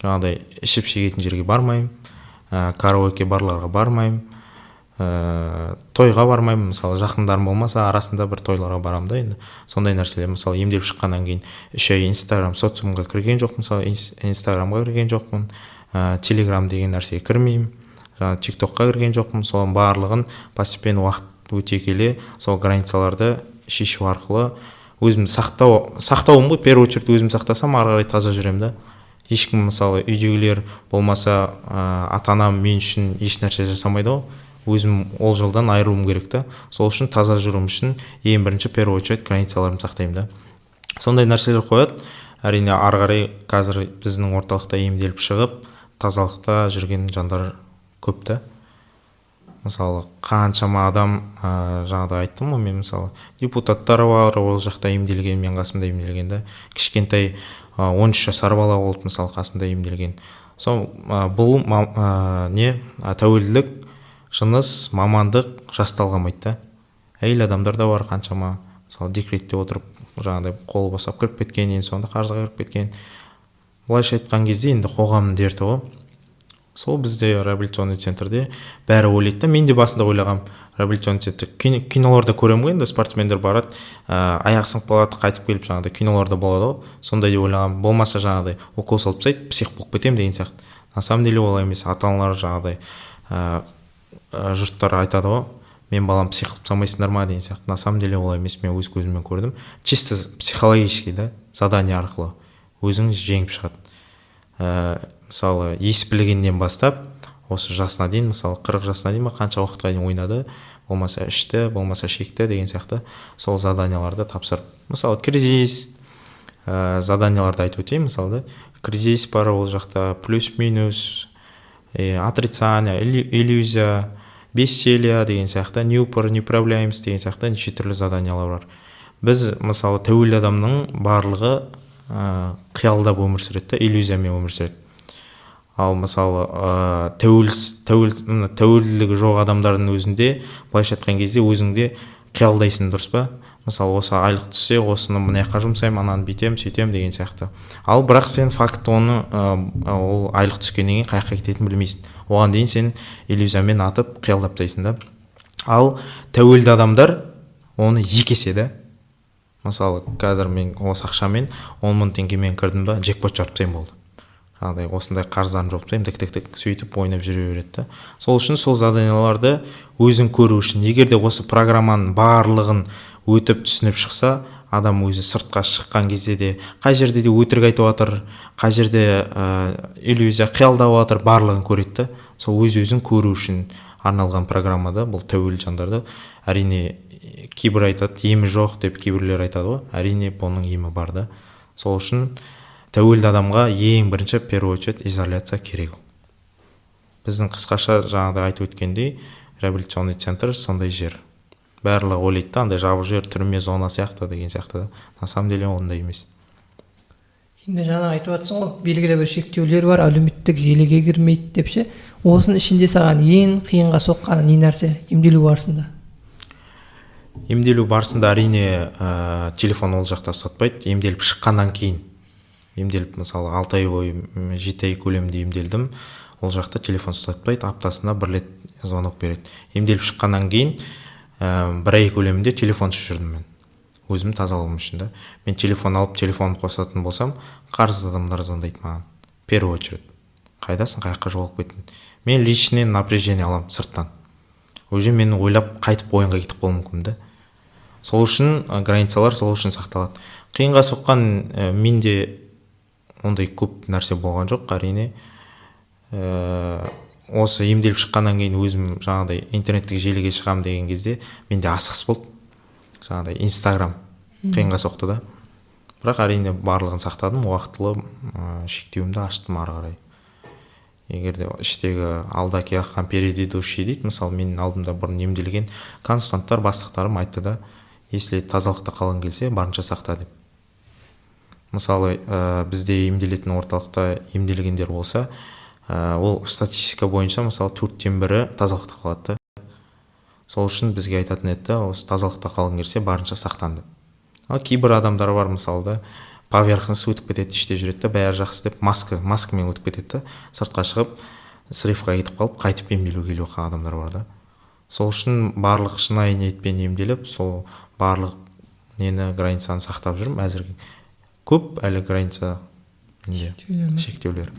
жаңағыдай ішіп шегетін жерге бармаймын, караоке барларға бармаймын, тойға бармаймын. Мысалы, жақындарым болмаса, арасында бір тойларға барамын да. Енді сондай нәрселер. Мысалы, емделіп шыққаннан кейін 3 ай Инстаграм социумға кірген жоқпын. Мысалы, Инстаграмға кірген жоқпын, Телеграм деген нәрсеге кірмеймін, жаңағы Тик Токқа кірген жоқпын. Соның барлығын постепенно, уақыт өте келе, сол границаларды шешу арқылы өзімді сақтауым ғой. Первый очередь өзімді сақтасам, ары қарай таза жүремін да. Ешкім, мысалы, үйдегілер болмаса, ата анам мен үшін еш нәрсе жасамайды ғой. Өзім ол жолдан айырылуым керек та. Сол үшін таза жүруім үшін ең бірінші, первый очередь, границаларымды сақтаймын да. Сондай нәрселер қояды. Әрине, ары қарай қазір біздің орталықта емделіп шығып, тазалықта жүрген жандар көп та. Мысалы, қаншама адам, жаңағыдай айттым ғой мен, мысалы, депутаттар бар ол жақта емделген, мен қасымда емделген да. Кішкентай 13 жасар бала болды, мысалы, қасымда емделген. Сол бұл не тәуелділік жыныс, мамандық, жас талғамайды да. Әйел адамдар да бар қаншама, мысалы, декретте отырып, жаңағыдай қолы босап кіріп кеткен, ең соңында қарызға кіріп кеткен. Былайша айтқан кезде, енді қоғамның дерті ғой сол. Бізде реабилитационный центрде бәрі ойлайды да, мен де басында ойлағанмын, реабилитационный центр киноларда көремін ғой енді, спортсмендер барады, аяғы сынып қалады, қайтып келіп, жаңағыдай киноларда болады ғой, сондай деп ойлағанмын. Болмаса жаңағыдай укол салып тастайды, псих болып кетемін деген сияқты. На самом деле олай емес. Ата аналар, жаңағыдай жұрттар айтады ғой, мен балам псих қылып тастамайсыңдар ма деген сияқты. На самом деле олай емес, мен өз көзіммен көрдім. Чисто психологический да задание арқылы өзің жеңіп шығады. Мысалы, ес білгеннен бастап осы жасына дейін, мысалы, 40 жасына дейін ба, қанша уақытқа дейін ойнады, болмаса ішті, болмаса шекті деген сияқты, сол заданияларды тапсырып, мысалы, кризис, заданияларды айтып өтейін. Мысалы да, кризис бар ол жақта, плюс минус, отрицание, иллюзия, бессилие деген сияқты, неупор, неуправляемость деген сияқты неше түрлі заданиялар бар. Біз, мысалы, тәуелді адамның барлығы қиялдап өмір сүреді да, иллюзиямен өмір сүреді. Ал мысалы, тәуелділігі жоқ адамдардың өзінде, былайша айтқан кезде, өзіңде қиялдайсың, дұрыс па? Мысалы, осы айлық түссе, осыны мына жаққа жұмсаймын, ананы бүйтемін, сөйтемін деген сияқты. Ал бірақ сен факт оны, ол айлық түскеннен кейін қай жаққа кететінін білмейсің. Оған дейін сен иллюзиямен атып, қиялдап тастайсың да. Ал тәуелді адамдар оны екі есе да. Мысалы, қазір мен осы ақшамен, 10 000 теңгемен кірдім ба, джекпот жарып тастаймын, болды, жаңағыдай осындай қарыздарымды жауып тастаймын, тік, тік, тік, сөйтіп ойнап жүре береді да. Сол үшін сол заданияларды өзің көру үшін, егер де осы программаның барлығын өтіп, түсініп шықса, адам өзі сыртқа шыққан кезде де қай жерде де өтірік айтып жатыр, қай жерде иллюзия, қиялдап жатыр, барлығын көреді да. Сол өз өзін көру үшін арналған программада бұл. Тәуелді жандарды, әрине, кейбір айтады, емі жоқ деп кейбіреулер айтады ғой. Әрине, бұның емі бар да. Сол үшін тәуелді адамға ең бірінші, первый очередь, изоляция керек. Біздің қысқаша жаңағыдай айтып өткендей, реабилитационный центр сондай жер. Барлығы ойлайды да, андай жабық жер, түрме зона сияқты деген сияқты. На самом деле ондай емес. Енді жаңа айтып жатрсың ғой, белгілі бір шектеулер бар, әлеуметтік желіге кірмейді деп ше. Осының ішінде саған ең қиынға соққаны не нәрсе емделу барысында? Емделу барысында, әрине, телефон ол жақта ұстатпайды. Емделіп шыққаннан кейін, емделіп, мысалы, 6 ай бойы, 7 ай көлемінде емделдім, ол жақта телефон ұстатпайды, аптасына бір рет звонок береді. Емделіп шыққаннан кейін бір ай көлемінде телефонсыз жүрдім мен, өзім тазалығым үшін да. Мен телефон алып, телефон қосатын болсам, қарыз адамдар звондайды маған, в первую очередь: «Қайдасың, қай жаққа жоғалып кеттің?» Мен личный напряжение аламын сырттан, уже мен ойлап, қайтып ойынға кетіп қалуым мүмкін да. Сол үшін границалар сол үшін сақталады. Қиынға соққан менде ондай көп нәрсе болған жоқ, әрине. Осы емделіп шыққаннан кейін өзім жаңағыдай интернеттік желіге шығамын деген кезде менде асығыс болды. Жаңағыдай Инстаграм қиынға соқты да. Бірақ әрине барлығын сақтадым, уақытылы шектеуімді аштым ары қарай. Егер де іштегі алда келе предыдущий дейді, мысалы менің алдымда бұрын емделген консультанттар, бастықтарым айтты да, если тазалықта қалғың келсе, барынша сақта деп. Мысалы, бізде емделетін орталықта емделгендер болса, ол статистика бойынша, мысалы, 1/4 тазалықта қалады да. Сол үшін бізге айтатын еді да, осы тазалықта қалғың келсе, барынша сақтан деп. Ал кейбір адамдар бар, мысалы да, поверхность өтіп кетеді, іште жүреді да, бәрі жақсы деп маскамен өтіп кетеді да, сыртқа шығып, срывқа кетіп қалып, қайтып емделуге келіп жатқан адамдар бар да. Сол үшін барлық шынайы ниетпен емделіп, сол барлық нені, границаны сақтап жүрмін. Әзір көп әлі граница менде, шектеулер.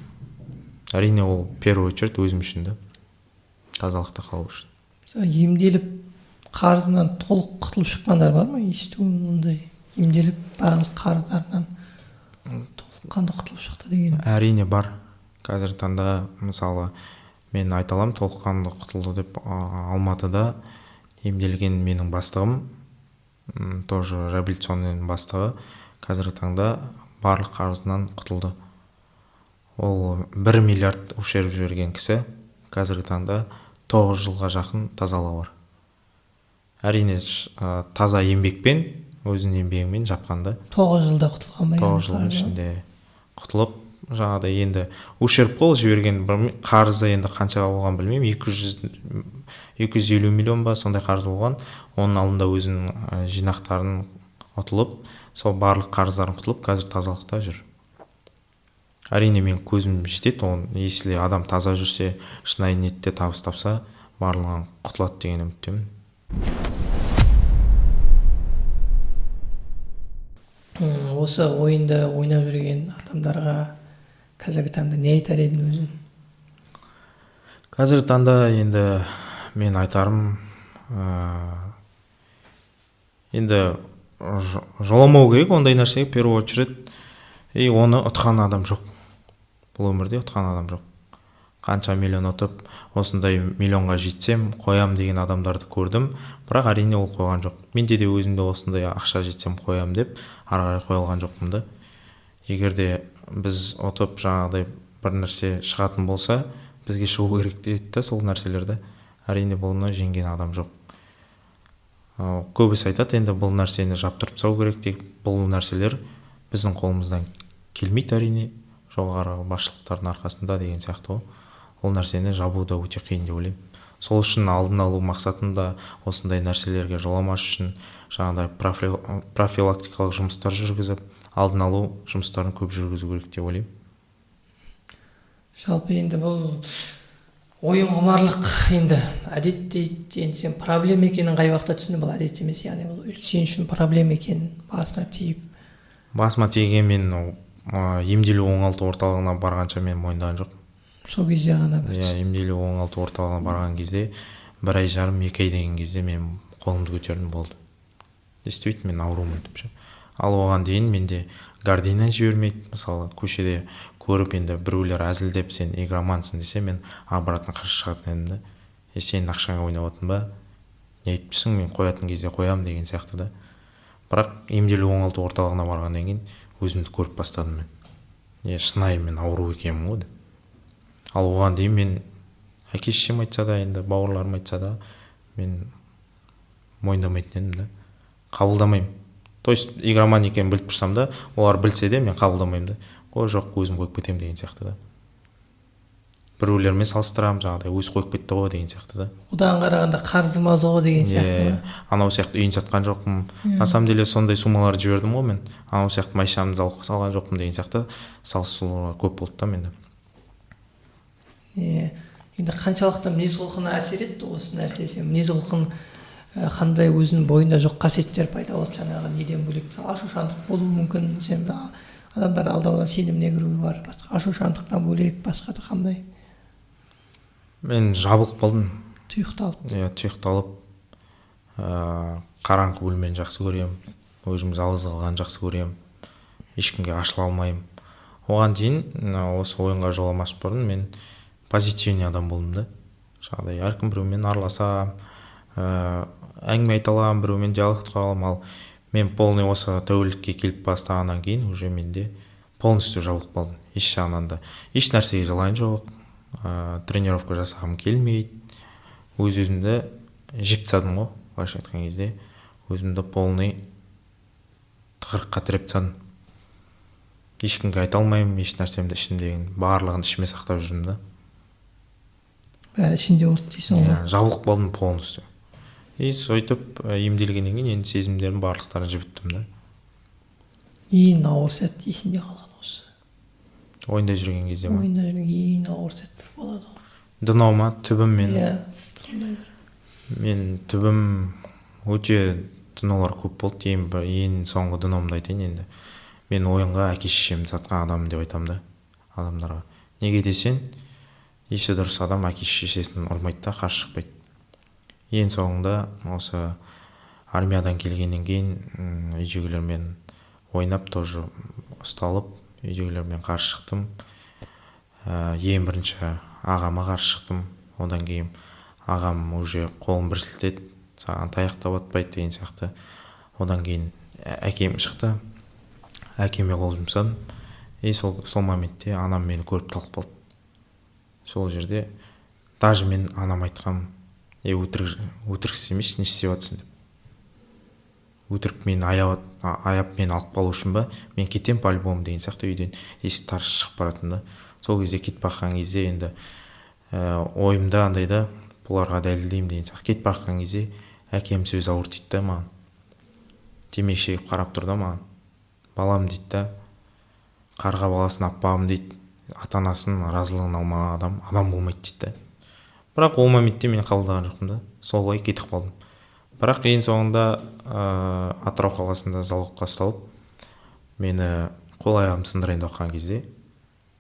Әрине, ол в первую очередь өзім үшін да, тазалықта қалу үшін. Емделіп қарызынан толық құтылып шыққандар бар ма? Естуім ондай, емделіп барлық қарыздарынан толыққанды құтылып шықты деген. Әрине бар. Қазіргі таңда, мысалы, мен айта аламын толыққанды құтылды деп. Алматыда емделген менің бастығым, тоже реабилитационный бастығы, қазіргі таңда барлық қарызынан құтылды. Ол 1 миллиард ущерб жіберген кісі қазіргі таңда 9 жылға жақын тазалығы бар. Әрине, таза еңбекпен, өзінің еңбегімен жапқан да. 9 жылда құтылған ба? 9 жылдың ішінде құтылып, жаңағыдай енді ущерб қой ол жіберген қарызы, енді қанша болғанын білмеймін, 250 миллион ба, сондай қарыз болған. Оның алдында өзінің жинақтарын ұтылып, сол барлық қарыздарын құтылып, қазір тазалықта жүр. Әрине, мен көзім жетеді, оны если адам таза жүрсе, шынайы ниетте табыс тапса, барлығынан құтылады деген үміттемін. Осы ойынды ойнап жүрген адамдарға қазіргі таңда не айтар едің өзің? Қазіргі таңда енді мен айтарым, енді жоламау керек ондай нәрсеге, в первую очередь. И оны ұтқан адам жоқ. Бұл өмірде ұтқан адам жоқ. Қанша миллион ұтып, осындай миллионға жетсем қоям деген адамдарды көрдім, бірақ әрине ол қойған жоқ. Менде де өзімде осындай ақша жетсем қоям деп ары қарай қоя алған жоқпын да. Егер де біз ұтып жаңағыдай бір нәрсе шығатын болса, бізге шығу керек дейді да сол нәрселерді. Әрине, бұны жеңген адам жоқ. Көбісі айтады, енді бұл нәрсені жаптырып тастау керек деп. Бұл нәрселер біздің қолымыздан келмейді әрине, жоғары басшылықтардың арқасында деген сияқты ғой. Ол нәрсені жабу да өте қиын деп ойлаймын. Сол үшін алдын алу мақсатында, осындай нәрселерге жоламас үшін жаңағыдай профилактикалық жұмыстар жүргізіп, алдын алу жұмыстарын көп жүргізу керек деп ойлаймын. Жалпы енді бұл ойын құмарлық енді әдет дейді, енді сен проблема екенін қай уақытта түсіндің? Бұл әдет емес, яғни бұл сен үшін проблема екенін басына тиіп. Басыма тиген, мен емделу оңалту орталығына барғанша мен мойындаған жоқпын. Сол кезде ғана бір Иә, емделу оңалту орталығына барған кезде 1.5 ай, 2 ай деген кезде мен қолымды көтердім, болды. Действительно мен аурумын деп ше. Ал оған дейін менде гордыня жібермейді. Мысалы, көшеде көріп енді біреулер әзілдеп сен игромансың десе, мен обратно қарсы шығатын едім да. Е, сенің ақшаңа ойнап отырмын ба? Не айтып тұрсың, мен қоятын кезде қоямын деген сияқты да. Бірақ емделу оңалту орталығына барғаннан кейін өзімді көріп бастадым мен. Е, шынайы мен ауру екенмін ғой деп. Ал оған дейін мен әке шешем айтса да, енді бауырларым айтса да, мен мойындамайтын едім да. Қабылдамаймын. То есть игроман екенін біліп тұрсам да, олар білсе де мен қабылдамаймын да. Ой, жоқ, өзім қойып кетемін деген сияқты да. Біреулермен салыстырамын, жаңағыдай өзі қойып кетті ғой деген сияқты да. Одан қарағанда қарызым аз ғой деген сияқты. Е, анау сияқты үйін сатқан жоқпын. На самом деле сондай суммаларды жібердім ғой мен. Анау сияқты машинамды залогқа салған жоқпын деген сияқты салыстырулар көп болды да менде. Е, енді қаншалықты мінез құлқына әсер етті осы нәрсе? Сен мінез құлқын қандай өзінің бойында жоқ қасиеттер пайда болды жаңағы неден бөлек, мысалы ашушаңдық болуы мүмкін, сен адамдарды алдаудан сеніміне кіру бар, басқа ашушаңдықтан бөлек басқа да қандай? Мен жабылып қалдым. Тұйықталып. Иә, тұйықталып, Қараңғы бөлмені жақсы көремін, өзім жалғыз қалғанды жақсы көремін, ешкімге ашыла алмаймын. Оған дейін осы ойынға жоламас бұрын мен позитивный адам болдым да. Жаңағыдай әркім біреумен араласамын, әңгіме айта аламын, біреумен диалог құра аламын. Ал мен полный осы тәуелділікке келіп бастағаннан кейін уже менде полностью жабылып қалдым. Еш жағынан да еш нәрсеге желание жоқ, тренировка жасағым келмейді. Өз өзімді жеп тастадым ғой, былайша айтқан кезде, өзімді полный тығырыққа тіреп тастадым. Ешкімге айта алмаймын еш нәрсемді, ішімдегінің барлығын ішіме сақтап жүрмін да. Бәрі ішінде болды дейсің ғой. Иә, жабылып қалдым полностью. И сөйтіп емделгеннен кейін енді сезімдерімнің барлықтарын жібіттім да. Ең ауыр сәт есінде қалған осы? Ойында жүрген кезде ма? Ойында жүрген ең ауыр сәт бір болады ғой. Дно ма, түбім мен? Иә, сондай бір. Мен түбім өте, днолар көп болды. Ең бір, ең соңғы дномды айтайын енді. Мен ойынға әке шешемді сатқан адаммын деп айтамын да адамдарға. Неге десең, есі дұрыс адам әке шешесін ұрмайды да, қарсы шықпайды. Ең соңында осы армиядан келгеннен кейін үйдегілермен ойнап, тоже ұсталып, үйдегілермен қарсы шықтым. Ең бірінші ағама қарсы шықтым. Одан кейін ағам уже қолын бір сілтеді, саған таяқ та батпайды деген сияқты. Одан кейін әкем шықты, әкеме қол жұмсадым. И сол моментте анам мені көріп талып қалды сол жерде. Даже мен анам айтқанмын: «Е, өтірік, өтірік істемеші, не істеп жатырсың?» – деп. Өтірік мені аяп, аяп мені алып қалу үшін ба, мен кетемін по любому деген сияқты, үйден есік тарс шығып баратырмын да. Сол кезде кетіп бара жатқан кезде енді ойымда андай да, бұларға дәлелдеймін деген сияқты. Кетіп бара жатқан кезде әкем сөзі ауыр тиді да маған. Темекі шегіп қарап тұр да маған. «Балам, – дейді да, – қарға баласын аппағым, – дейді, – ата анасының разылығын алмаған адам адам болмайды», – дейді да. Бірақ ол моментте мен қабылдаған жоқпын да, солай кетіп қалдым. Бірақ ең соңында Атырау қаласында залогқа ұсталып, мені қол аяғымды сындырайын деп жатқан кезде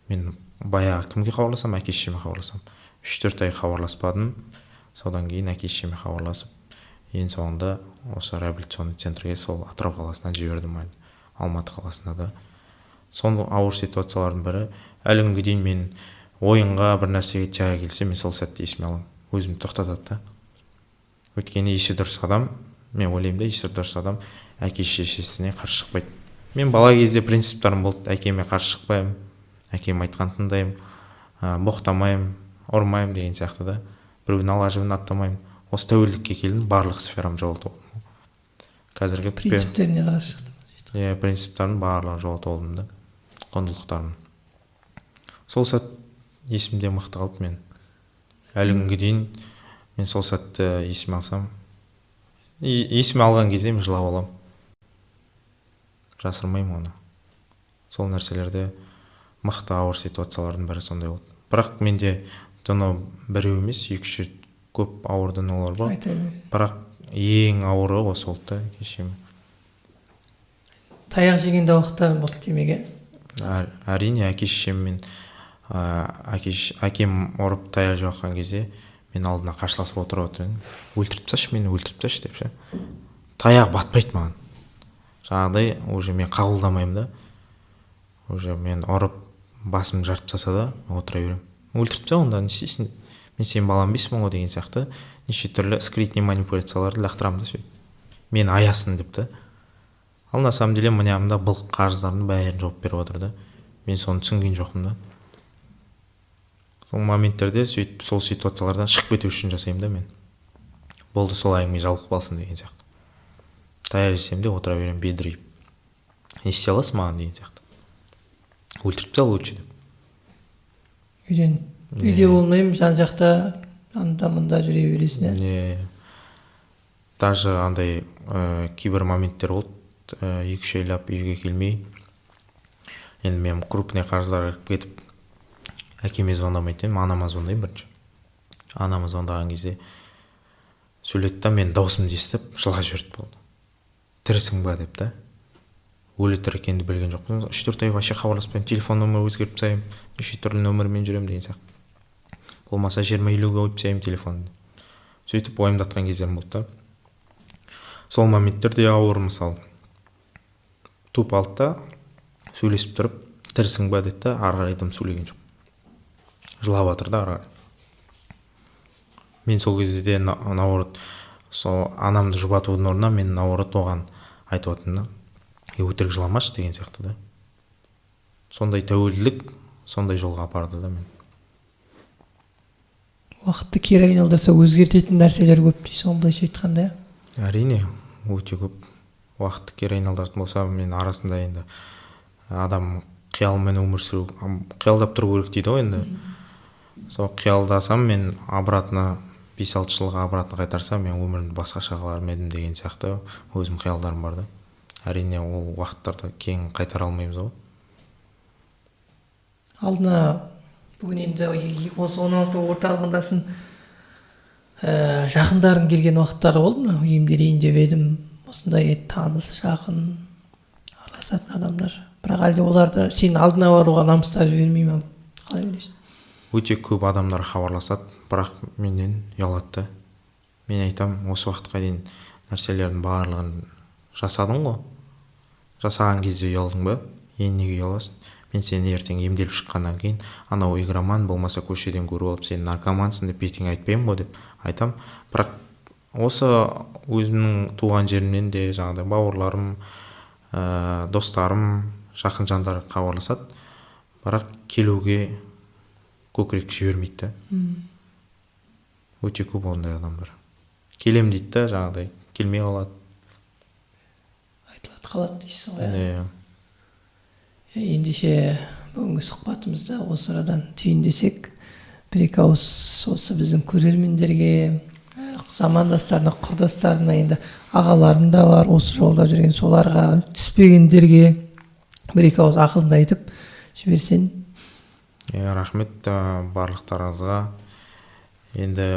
мен баяғы кімге хабарласамын? Әке шешеме хабарласамын. 3-4 ай хабарласпадым. Содан кейін әке шешеме хабарласып, ең соңында осы реабилитационный центрге, сол Атырау қаласына жібердім. Алматы қаласына да. Соңғы ауыр ситуациялардың бірі. Әлі күнге дейін мен ойынға, бір нәрсеге тяга келсе, мен сол сәтті есіме аламын, өзімді тоқтатады да. Өйткені есі дұрыс адам, мен ойлаймын да, есі дұрыс адам әке шешесіне қарсы шықпайды. Мен бала кезде принциптарым болды: әкеме қарсы шықпаймын, әкем айтқанын тыңдаймын, боқтамаймын, ұрмаймын деген сияқты да, біреудің ала жібін аттамаймын. Осы тәуелділікке келдім, барлық сферамды жоғалтып алдым қазіргі. Принциптеріне қарсы шықтым. Иә, принциптарымның барлығын жоғалтып алдым да, құндылықтарым. Сол сәт есімде мықты қалды. Мен әлі күнге дейін мен сол сәтті есіме алсам, есіме алған кезде мен жылап аламын, жасырмаймын оны. Сол нәрселерде мықты ауыр ситуациялардың бірі сондай болды. Бірақ менде дно біреу емес, екі үш рет көп ауыр днолар бар. Айта бер. Бірақ ең ауыры осы болды да кеше. Таяқ жеген де уақыттарың болды демек, иә? Әрине, әке шешеммен, әкем ұрып, таяқ жеп жатқан кезде мен алдына қарсыласып отырып отырып едім: «Өлтіріп тасташы мені, өлтіріп тасташы», – деп ше. Таяқ батпайды маған жаңағыдай, уже мен қабылдамаймын да. Уже мен ұрып, басымды жарып тастаса да, мен отыра беремін. «Өлтіріп таста онда, не істейсің, мен сенің балам емеспін ғой», – деген сияқты неше түрлі скрытный манипуляцияларды лақтырамын да, сөйтіп мені аясын деп та. Ал на самом деле мына былық қарыздардың бәрін жауып беріп отыр да, мен соны түсінген жоқпын да. Сол моменттерде сөйтіп, сол ситуациялардан шығып кету үшін жасаймын да мен. Болды, сол әңгіме жабылып қалсын деген сияқты. Таяқ жесем де, отыра беремін бедірейіп. «Не істей аласың маған?» деген сияқты, «Өлтіріп таста лучше», – деп. Үйден, үйде болмаймын, жан жақта анда мында жүре бересің, иә? Не, даже андай кейбір моменттер болды, 2-3 айлап үйге келмей. Енді мен крупный қарыздарға кіріп кетіп, әкеме звондамайтын едім, анама звондаймын бірінші. Анама звондаған кезде сөйледі да, мен даусымды естіп жылап жіберді. Болды, «Тірісің ба?» деп та. Өлі тірі екенімді білген жоқпын. 3-4 ай вообще хабарласпаймын, телефон нөмір өзгертіп тастаймын, неше түрлі нөмірмен жүремін деген сияқты, болмаса 20-50-ге қойып тастаймын телефонды. Сөйтіп уайымдатқан кездерім болды да. Сол моменттер де ауыр, мысалы. Тупо алды да, сөйлесіп тұрып, тірісің ба деді да, ары қарай дым сөйлеген жоқ, жылап жатыр да ары қарай. Мен сол кезде де, наоборот, сол анамды жұбатудың орнына мен, наоборот, оған айтып жатырмын да: «Е, өтірік жыламашы», — деген сияқты да. Сондай тәуелділік сондай жолға апарды да мен. Уақытты кері айналдырса, өзгертетін нәрселер көп дейсің ғой, былайша айтқанда, иә? Әрине, өте көп. Уақытты кері айналдыратын болса, мен арасында енді адам қиялмен өмір сүру, қиялдап тұру керек дейді ғой енді. Сол қиялдасам, мен обратно 5-6 жылға обратно қайтарсам, мен өмірімді басқаша қылар ма едім деген сияқты өзім қиялдарым бар да. Әрине, ол уақыттарды кейін қайтара алмаймыз ғой. Алдына бүгін енді осы 16 орталығындасың, жақындарың келген уақыттары болды ма, емделейін деп едім, осындай таныс, жақын араласатын адамдар? Бірақ әлде оларды сенің алдына баруға намыстары жібермей ма, қалай ойлайсың? Өте көп адамдар хабарласады, бірақ менен ұялады да. Мен айтамын: «Осы уақытқа дейін нәрселердің барлығын жасадың ғой, жасаған кезде ұялдың ба? Енді неге ұяласың? Мен сені ертең емделіп шыққаннан кейін анау игроман, болмаса көшеден көріп алып, сен наркомансың деп бетіңе айтпаймын ғой», — деп айтам. Бірақ осы өзімнің туған жерімнен де жаңағыдай бауырларым, достарым, жақын жандар хабарласады, бірақ келуге көкірек жібермейді да. Өте көп ондай адамдар келем дейді да, жаңағыдай келмей қалады. Айтылады, қалады дейсің ғой, иә? Иә. Ендеше, бүгінгі сұхбатымызды осы арадан түйіндесек. Бір екі ауыз осы біздің көрермендерге, замандастарына, құрдастарына, енді ағаларың да бар осы жолда жүрген, соларға, түспегендерге бір екі ауыз ақылыңды айтып жіберсең. Иә, рахмет барлықтарыңызға. Енді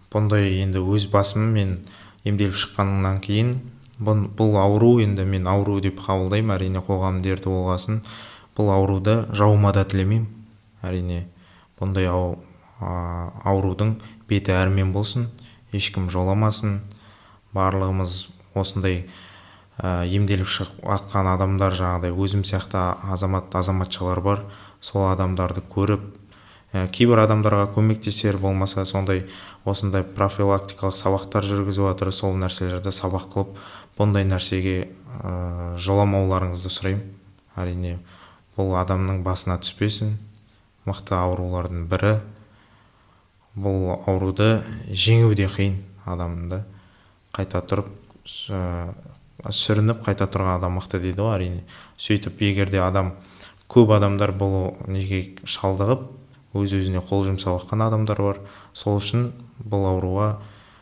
бұндай, енді өз басым мен емделіп шыққаннан кейін бұл ауру, енді мен ауру деп қабылдаймын, әрине, қоғам дерті болғасын. Бұл ауруды жауыма да тілемеймін, әрине. Бұндай аурудың беті әрмен болсын, ешкім жоламасын. Барлығымыз осындай емделіп шығып жатқан адамдар, жаңағыдай өзім сияқты азамат, азаматшалар бар, сол адамдарды көріп, кейбір адамдарға көмектесер, болмаса сондай осындай профилактикалық сабақтар жүргізіп жатыр, сол нәрселерді сабақ қылып, бұндай нәрсеге жоламауларыңызды сұраймын. Әрине, бұл адамның басына түспесін, мықты аурулардың бірі. Бұл ауруды жеңу де қиын адамды да. Қайта тұрып, сүрініп қайта тұрған адам мықты дейді ғой, әрине. Сөйтіп, егер де адам, көп адамдар бұл неге шалдығып, өз өзіне қол жұмсап жатқан адамдар бар. Сол үшін бұл ауруға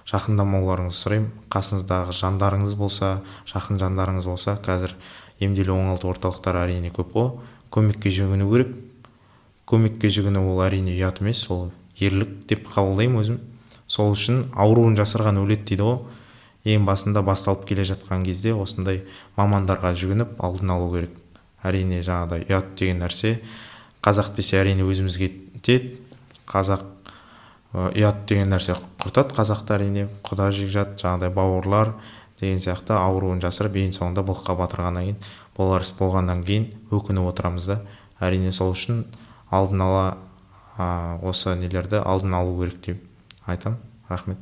жақындамауларыңызды сұраймын. Қасыңыздағы жандарыңыз болса, жақын жандарыңыз болса, қазір емделу оңалту орталықтары, әрине, көп қой, көмекке жүгіну керек. Көмекке жүгіну ол, әрине, ұят емес, ол ерлік деп қабылдаймын өзім. Сол үшін ауруын жасырған өледі дейді ғой. Ең басында басталып келе жатқан кезде осындай мамандарға жүгініп, алдын алу керек, әрине. Жаңағыдай ұят деген нәрсе, қазақ десе, әрине, өзімізге тиеді. Қазақ ұят деген нәрсе құртады қазақты, әрине. Құда жекжат, жаңағыдай бауырлар деген сияқты ауруын жасырып, ең соңында былыққа батырғаннан кейін, болар іс болғаннан кейін өкініп отырамыз да, әрине. Сол үшін алдын ала осы нелерді алдын алу керек деп айтамын. Рахмет.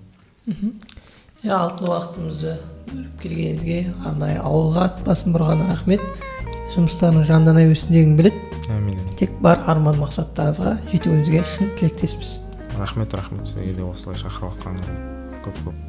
Иә, алтын уақытымызды бөліп келгеніңізге, арнайы ауылға ат басын бұрғанына рахмет. Жұмыстарыңыз жандана берсін дегім келеді. Әмин. Тек бар арман мақсаттарыңызға жетуіңізге шын тілектеспіз. Рахмет, рахмет сізге де, осылай шақырып жатқаныңызға көп көп.